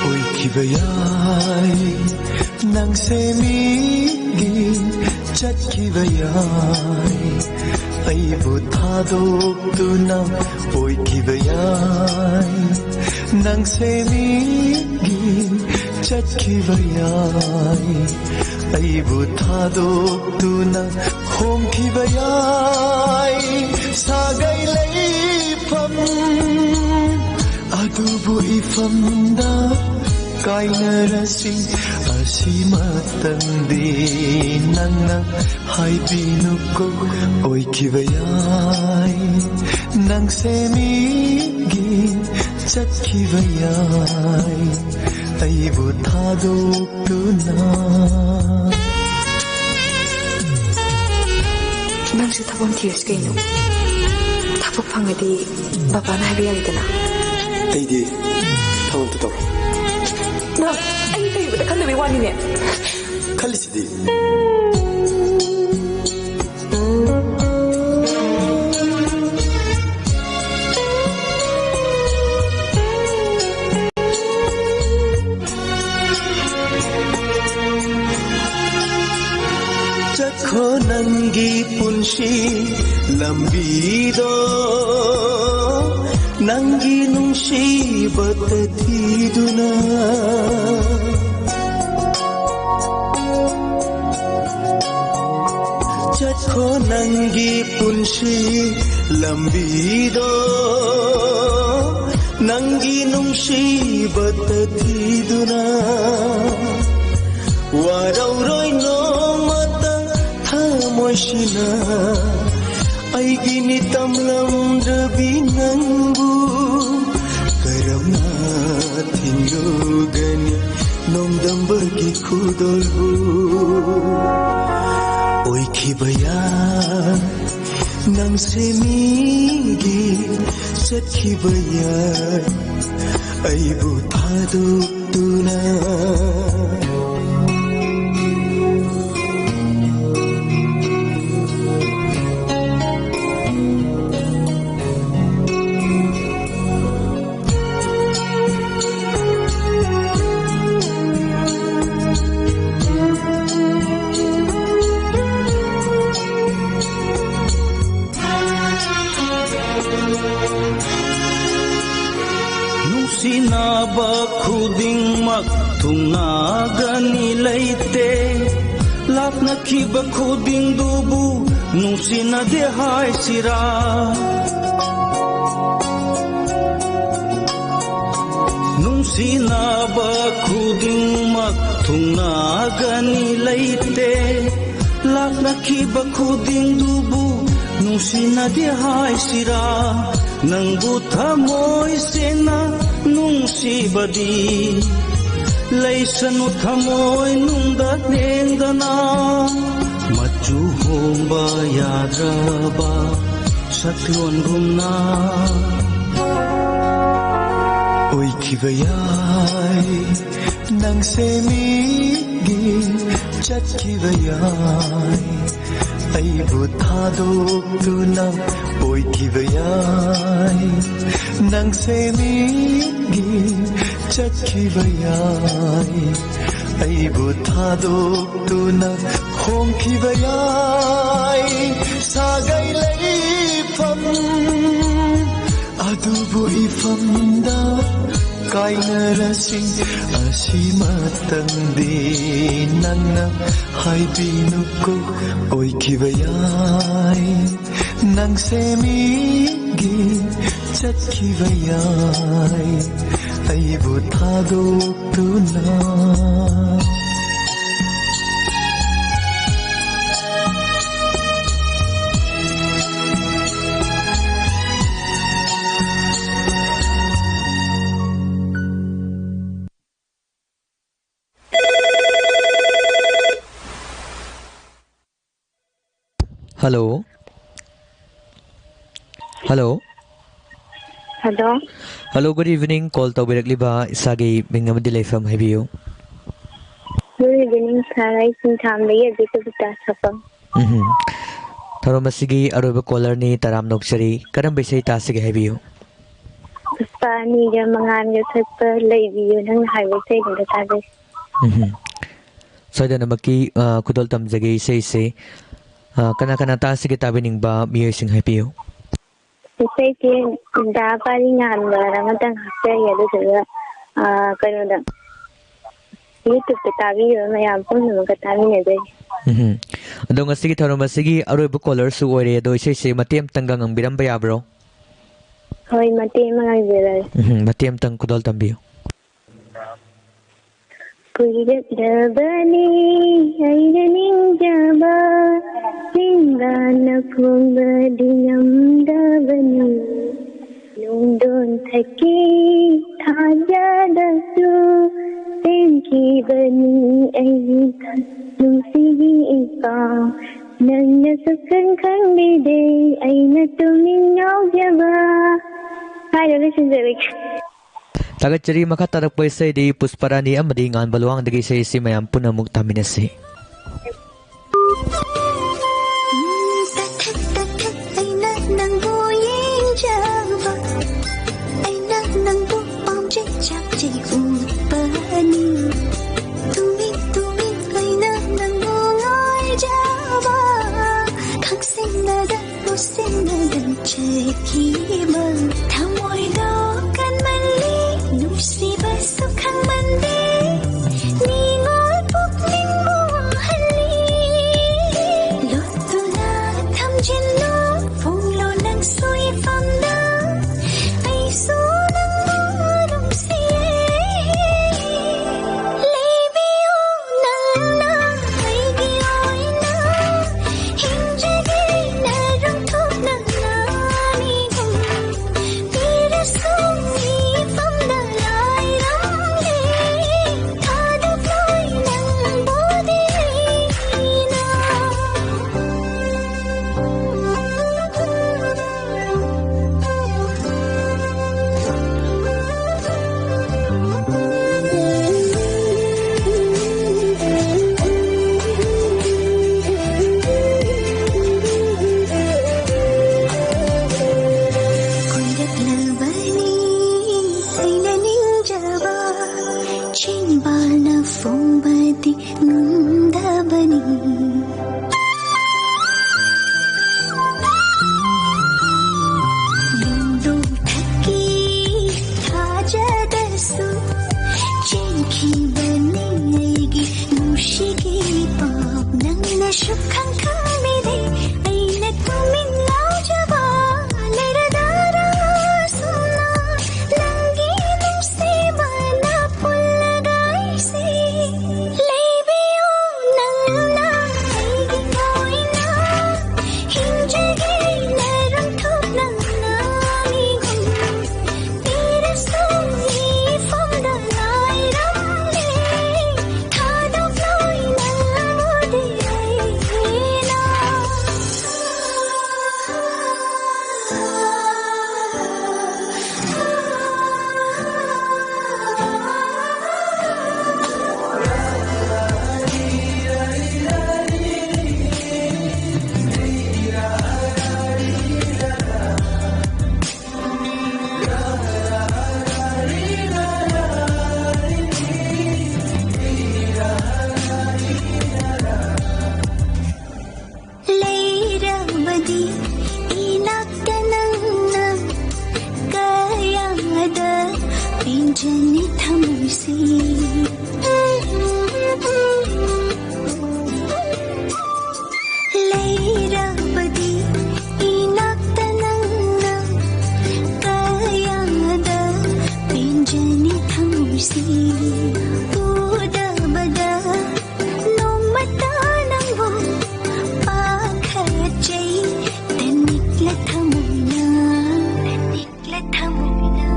ꯑꯣꯏꯈꯤꯕ ꯌꯥꯏ, ꯅꯪꯁꯦ ꯃꯤꯒꯤ ꯆꯠꯈꯤꯕ ꯌꯥꯏ, ꯑꯩꯕꯨ ꯊꯥꯗꯣꯛꯇꯨꯅ ꯑꯣꯏꯈꯤꯕ ꯌꯥꯏ, ꯅꯪꯁꯦ ꯃꯤꯒꯤ ꯆꯠꯈꯤꯕ ꯌꯥꯏ, ꯑꯩꯕꯨ ꯊꯥꯗꯣꯛꯇꯨꯅ ꯍꯣꯡꯈꯤꯕ ꯌꯥꯏ, ꯁꯥꯒꯩ ꯂꯩꯐꯝ ꯑꯗꯨꯕꯨ ꯏꯐꯝꯗ ꯀꯥꯏꯅꯔꯁꯤ, ꯑꯁꯤꯃꯇꯪꯗꯤ ꯅꯪꯅ ꯍꯥꯏꯕꯤꯅꯨꯀꯣ꯫ ꯑꯣꯏꯈꯤꯕ ꯌꯥꯏ, ꯅꯪꯁꯦ ꯃꯤꯒꯤ ꯆꯠꯈꯤꯕ ꯌꯥꯏ, ꯑꯩꯕꯨ ꯊꯥꯗꯣꯛꯇꯨꯅ꯫ ꯅꯪꯁꯨ ꯊꯕꯛ ꯑꯃ ꯊꯤꯔꯁꯤ ꯀꯩꯅꯣ? ꯊꯕꯛ ꯐꯪꯉꯗꯤ ꯕꯕꯥꯅ ꯍꯥꯏꯕ ꯌꯥꯔꯦꯗꯅ꯫ ꯑꯩꯗꯤ ꯊꯕꯛꯇ ꯇꯧꯔꯣ꯫ ꯅꯪ ꯑꯩ ꯀꯩ ꯎꯕꯗ ꯈꯟꯗꯕꯩ ꯋꯥꯅꯤꯅꯦ꯫ ꯈꯜꯂꯤꯁꯤꯗꯤ꯫ ꯆꯠꯈꯣ ꯅꯪꯒꯤ ꯄꯨꯟꯁꯤ ꯂꯝꯕꯤꯗꯣ, ꯅꯪꯒꯤ ꯅꯨꯡꯁꯤꯕꯇ ꯊꯤꯗꯨꯅ꯫ ꯆꯠꯈꯣ ꯅꯪꯒꯤ ꯄꯨꯟꯁꯤ ꯂꯝꯕꯤꯗꯣ, ꯅꯪꯒꯤ ꯅꯨꯡꯁꯤꯕꯇ ꯊꯤꯗꯨꯅ꯫ ꯋꯥꯔꯧꯔꯣꯏ ꯅꯣꯡꯃꯇ ꯊꯃꯣꯏꯁꯤꯅ, ꯑꯩꯒꯤ ꯃꯤꯇꯝꯂꯝꯗ꯭ꯔꯕꯤ ꯅꯪꯕꯨ꯫ ꯁꯦꯝꯃꯤꯒꯤ ꯆꯠꯈꯤꯕ ꯌꯥꯏ ꯑꯩꯕꯨ ꯊꯥꯗꯣꯛꯇꯨꯅ꯫ ꯅꯨꯡꯁꯤꯅꯕ ꯈꯨꯗꯤꯡꯃꯛ ꯊꯨꯡꯅꯒꯅꯤ ꯂꯩꯇꯦ꯫ ꯂꯥꯛꯅꯈꯤꯕ ꯈꯨꯗꯤꯡꯗꯨꯕꯨ ꯅꯨꯡꯁꯤꯅꯗꯦ ꯍꯥꯏꯁꯤꯔꯥ? ꯅꯨꯡꯁꯤꯅꯕ ꯈꯨꯗꯤꯡꯃꯛ ꯊꯨꯡꯅꯒꯅꯤ ꯂꯩꯇꯦ꯫ ꯂꯥꯛꯅꯈꯤꯕ ꯈꯨꯗꯤꯡꯗꯨꯕꯨ ꯅꯨꯡꯁꯤꯅꯗꯦ ꯍꯥꯏꯁꯤꯔꯥ? ꯅꯪꯕꯨ ꯊꯃꯣꯏ ꯁꯦꯡꯅ ꯅꯨꯡꯁꯤꯕꯗꯤ ꯂꯩꯁꯅꯨ ꯊꯃꯣꯏ ꯅꯨꯡꯗ ꯂꯦꯡꯗꯅ꯫ ꯃꯆꯨ ꯍꯣꯡꯕ ꯌꯥꯗ꯭ꯔꯕ ꯁꯛꯂꯣꯟꯒꯨꯝꯅ ꯑꯣꯏꯈꯤꯕ ꯌꯥꯏ꯫ ꯅꯪꯁꯦ ꯃꯤꯒꯤ ꯆꯠꯈꯤꯕ ꯌꯥꯏ꯫ ꯑꯩꯕꯨ ꯊꯥꯗꯣꯛꯇꯨꯅ ꯑꯣꯏꯈꯤꯕ ꯌꯥꯏ꯫ ꯅꯪꯁꯦ ꯃꯤꯒꯤ ꯆꯠꯈꯤꯕ ꯌꯥꯏ꯫ ꯑꯩꯕꯨ ꯊꯥꯗꯣꯛꯇꯨꯅ ꯍꯣꯡꯈꯤꯕ ꯌꯥꯏ꯫ ꯁꯥꯒꯩ ꯂꯩꯐꯝ ꯑꯗꯨꯕꯨ ꯏꯐꯝꯗ ꯀꯥꯏꯅꯔꯁꯤ꯫ ꯑꯁꯤꯃꯇꯪꯗꯤ ꯅꯪꯅ ꯍꯥꯏꯕꯤꯅꯨꯀꯣ꯫ ꯑꯣꯏꯈꯤꯕ ꯌꯥꯏ꯫ ꯅꯪꯁꯦ ꯃꯤꯒꯤ ꯆꯠꯈꯤꯕ ꯌꯥꯏ꯫ ꯑꯩꯕꯨ ꯊꯥꯗꯣꯛꯇꯨꯅ꯫ Hello. Hello. Hello. Hello, good evening. Call ꯇꯧꯕꯤꯔꯛꯂꯤꯕ, ꯏꯁꯥꯒꯤ ꯃꯤꯡ ꯑꯃꯗꯤ ꯂꯩꯐꯝ ꯍꯥꯏꯕꯤꯌꯨ꯫ Good evening, sir. ꯑꯩ ꯁꯤꯡꯊꯥꯝꯗꯒꯤ ꯑꯕꯤꯀꯕꯤꯇꯥ ꯁꯛꯄꯝ꯫ ꯎꯝꯍꯨꯝ꯫ ꯊꯧꯔꯝ ꯑꯁꯤꯒꯤ ꯑꯔꯣꯏꯕ callerꯅꯤ, ꯇꯔꯥꯝꯅ ꯑꯣꯛꯆꯔꯤ꯫ ꯀꯔꯝꯕ ꯏꯁꯩ ꯇꯥꯁꯤꯒꯦ ꯍꯥꯏꯕꯤꯌꯨ꯫ ꯄꯨꯁꯄꯥ ꯑꯅꯤꯒ ꯃꯉꯥꯜꯒ ꯁꯛꯄ ꯂꯩꯕꯤꯌꯨ ꯅꯪꯅ ꯍꯥꯏꯕ ꯏꯁꯩꯗꯨꯗ ꯇꯥꯖꯩ꯫ ꯎꯝꯍꯨꯝ꯫ ꯁꯣꯏꯗꯅꯃꯛꯀꯤ, ꯑ, ꯈꯨꯗꯣꯜ ꯇꯝꯖꯒꯦ ꯏꯁꯩꯁꯦ꯫ ꯑ, ꯀꯅꯥ ꯀꯅꯥ ꯇꯥꯁꯤꯒꯦ ꯇꯥꯕꯤꯅꯤꯡꯕ ꯃꯤꯑꯣꯏꯁꯤꯡ ꯍꯥꯏꯕꯤꯌꯨ꯫ ꯏꯁꯩꯁꯦ ꯗꯥ ꯄꯥꯔꯤ ꯉꯥꯟꯕ ꯑꯃꯇꯪ ꯍꯥꯞꯆꯒꯦ, ꯑꯗꯨꯗꯨꯒ, ꯑ, ꯀꯩꯅꯣꯗ, YouTubeꯇ ꯇꯥꯕꯤꯕ ꯃꯌꯥꯝ ꯄꯨꯝꯅꯃꯛꯀ ꯇꯥꯃꯤꯟꯅꯖꯒꯦ꯫ ꯎꯝꯍꯨꯝ꯫ ꯑꯗꯣ ꯉꯁꯤꯒꯤ ꯊꯧꯔꯝ ꯑꯁꯤꯒꯤ ꯑꯔꯣꯏꯕ callerꯁꯨ ꯑꯣꯏꯔꯦ, ꯑꯗꯣ ꯏꯁꯩꯁꯦ ꯃꯇꯦꯛ ꯑꯃꯇꯪꯒ ꯉꯪꯕꯤꯔꯝꯕ ꯌꯥꯕ꯭ꯔꯣ? ꯍꯣꯏ, ꯃꯇꯦꯛ ꯑꯃ ꯉꯪꯖꯔꯒꯦ꯫ ꯎꯝꯍꯨꯝ, ꯃꯇꯦꯛ ꯑꯃꯇꯪ ꯈꯨꯗꯣꯜ ꯇꯝꯕꯤꯌꯨ꯫ ꯀꯨꯏꯔꯛꯂꯕꯅꯤ ꯑꯩꯅ ꯅꯤꯡꯖꯕ, ꯆꯤꯟꯕꯥꯟꯅ ꯐꯣꯡꯕꯗꯤ ꯉꯝꯗꯕꯅꯤ꯫ ꯅꯨꯡꯗꯣꯟ ꯊꯛꯀꯤ ꯊꯥꯖꯗꯁꯨ ꯁꯦꯝꯈꯤꯕꯅꯤ ꯑꯩꯒꯤ ꯅꯨꯡꯁꯤꯒꯤ ꯏꯄꯥꯎ꯫ ꯅꯪꯅꯁꯨ ꯈꯪ ꯈꯪꯕꯤꯗꯦ ꯑꯩꯅ ꯇꯨꯃꯤꯟ ꯉꯥꯎꯖꯕ꯫ ꯍꯥꯏꯔ ꯂꯣꯏꯁꯤꯟꯖꯔꯒꯦ꯫ ꯊꯥꯒꯠꯆꯔꯤ꯫ ꯃꯈꯥ ꯇꯥꯔꯛꯄ ꯏꯁꯩꯗꯤ ꯄꯨꯁꯄꯔꯥꯅꯤ ꯑꯃꯗꯤ ꯉꯥꯟꯕ ꯂꯨꯋꯥꯡꯗꯒꯤ ꯏꯁꯩ ꯑꯁꯤ ꯃꯌꯥꯝ ꯄꯨꯟꯅ ꯑꯃꯨꯛ ꯇꯥꯃꯤꯟꯅꯁꯤ꯫ ꯇꯊꯛ ꯇꯊꯛ ꯑꯩꯅ ꯅꯪꯕꯨ ꯌꯦꯡꯖꯕ, ꯑꯩꯅ ꯅꯪꯕꯨ ꯄꯥꯝꯖꯩ ꯆꯥꯛꯆꯩ ꯎꯠꯄꯅꯤ꯫ ꯇꯨꯃꯤꯟ ꯇꯨꯃꯤꯟ ꯑꯩꯅ ꯅꯪꯕꯨ ꯉꯥꯏꯖꯕ, ꯈꯪꯁꯤꯟꯅꯗ ꯎꯁꯤꯟꯅꯗ ꯆꯠꯈꯤꯕ ꯊꯃꯣꯏꯗꯣ ꯀꯟꯃꯜꯂꯤ, ꯅꯨꯡꯁꯤꯕꯁꯨ ꯈꯪꯃꯟꯗꯦ, ꯅꯤꯡꯉꯣꯜ ꯄꯨꯛꯅꯤꯡꯕꯨ ꯋꯥꯍꯜꯂꯤ꯫ ꯂꯣꯠꯇꯨꯅ ꯊꯝꯖꯤꯜꯂꯣ, ꯐꯣꯡꯂꯣ ꯅꯪꯁꯨ ꯏꯐꯝꯗ, ꯑꯩꯁꯨ ꯅꯪꯕꯨ ꯅꯨꯡꯁꯤꯌꯦ꯫ ꯂꯩꯕꯤꯌꯨ ꯅꯪꯅ ꯑꯩꯒꯤ ꯑꯣꯏꯅ, ꯍꯤꯡꯖꯒꯦ ꯅꯔꯨꯝꯊꯣꯛ ꯅꯪꯅ ꯑꯅꯤꯕꯨ ꯄꯦꯟꯖꯅꯤ ꯊꯃꯣꯏꯁꯤ꯫ ꯂꯩꯔꯕꯗꯤ ꯏꯅꯥꯛꯇ ꯅꯪꯅ ꯀꯌꯥꯗ ꯄꯦꯟꯖꯅꯤ ꯊꯃꯣꯏꯁꯤ꯫ ꯎꯗꯕꯗ ꯅꯣꯡꯃꯇ ꯅꯪꯕꯨ ꯄꯥꯈꯠꯆꯩ꯫ ꯇꯅꯤꯛꯂ ꯊꯃꯣꯏꯅ, ꯇꯅꯤꯛꯂ ꯊꯃꯣꯏꯅ꯫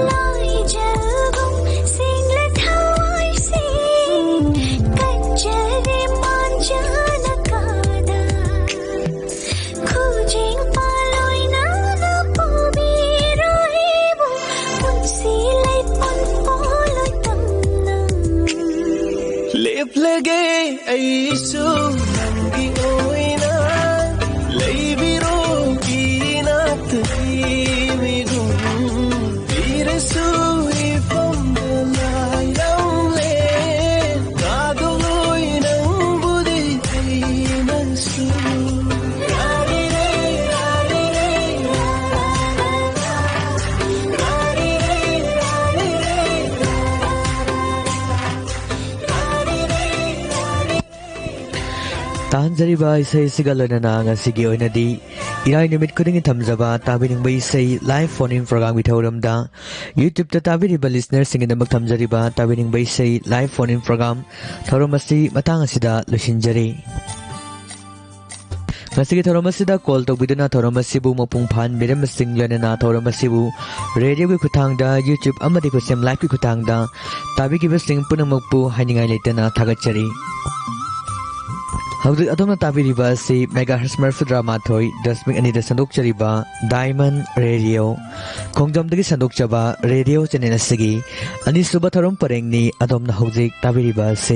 ꯂꯥꯏꯖꯒꯨꯝ ꯁꯦꯡꯂ ꯊꯋꯥꯏꯁꯤ ꯀꯟꯖꯔꯦ ꯃꯥꯟꯖꯅ ꯀꯥꯗ꯫ ꯈꯨꯖꯤꯡ ꯄꯥꯜꯂꯣꯏꯅ ꯄꯨꯕꯤꯔꯣꯏꯕꯨ ꯄꯨꯟꯁꯤ ꯂꯩꯄꯨꯟ ꯄꯣꯂꯣꯏ ꯇꯝꯅ꯫ ꯂꯦꯞꯂꯒꯦ ꯑꯩꯁꯨ ꯅꯪꯒꯤ ꯑꯣꯏꯅ, ꯂꯩꯕꯤꯔꯣ ꯏꯅꯥꯛꯇ ꯏꯃꯤꯒꯨꯝ꯫ ꯄꯤꯔꯁꯨ ꯏꯐꯝꯗ ꯂꯥꯏꯔꯝꯂꯦ, ꯀꯥꯗꯣꯏ ꯅꯪꯕꯨꯗꯤ ꯑꯩꯅꯁꯨ꯫ ꯇꯥꯍꯟꯖꯔꯤꯕ ꯏꯁꯩꯁꯤꯒ ꯂꯣꯏꯅꯅ ꯉꯁꯤꯒꯤ ꯑꯣꯏꯅꯗꯤ ꯏꯔꯥꯏ ꯅꯨꯃꯤꯠ ꯈꯨꯗꯤꯡꯒꯤ ꯊꯝꯖꯕ ꯇꯥꯕꯤꯅꯤꯡꯕ ꯏꯁꯩ live phone in programꯒꯤ ꯊꯧꯔꯝꯗ YouTubeꯇ ꯇꯥꯕꯤꯔꯤꯕ listenerꯁꯤꯡꯒꯤꯗꯃꯛ ꯊꯝꯖꯔꯤꯕ ꯇꯥꯕꯤꯅꯤꯡꯕ ꯏꯁꯩ live phone in program ꯊꯧꯔꯝ ꯑꯁꯤ ꯃꯇꯥꯡ ꯑꯁꯤꯗ ꯂꯣꯏꯁꯤꯟꯖꯔꯤ꯫ ꯉꯁꯤꯒꯤ ꯊꯧꯔꯝ ꯑꯁꯤꯗ call ꯇꯧꯕꯤꯗꯨꯅ ꯊꯧꯔꯝ ꯑꯁꯤꯕꯨ ꯃꯄꯨꯡ ꯐꯥꯍꯟꯕꯤꯔꯝꯕꯁꯤꯡ, ꯂꯣꯏꯅꯅ ꯊꯧꯔꯝ ꯑꯁꯤꯕꯨ radioꯒꯤ ꯈꯨꯠꯊꯥꯡꯗ, YouTube ꯑꯃꯗꯤ ꯈꯨꯠꯁꯦꯝ liveꯀꯤ ꯈꯨꯠꯊꯥꯡꯗ ꯇꯥꯕꯤꯈꯤꯕꯁꯤꯡ ꯄꯨꯝꯅꯃꯛꯄꯨ ꯍꯥꯏꯅꯤꯡꯉꯥꯏ ꯂꯩꯇꯅ ꯊꯥꯒꯠꯆꯔꯤ꯫ ꯍꯧꯖꯤꯛ ꯑꯗꯣꯝꯅ ꯇꯥꯕꯤꯔꯤꯕ ꯑꯁꯤ megahertz ꯃꯔꯤꯐꯨꯇꯔꯥ ꯃꯥꯊꯣꯏ ꯗꯁꯃꯤꯛ ꯑꯅꯤꯗ ꯁꯟꯗꯣꯛꯆꯔꯤꯕ Diamond Radio, ꯈꯣꯡꯖꯣꯝꯗꯒꯤ ꯁꯟꯗꯣꯛꯆꯕ radio channel ꯑꯁꯤꯒꯤ ꯑꯅꯤꯁꯨꯕ ꯊꯧꯔꯝ ꯄꯔꯦꯡꯅꯤ꯫ ꯑꯗꯣꯝꯅ ꯍꯧꯖꯤꯛ ꯇꯥꯕꯤꯔꯤꯕ ꯑꯁꯤ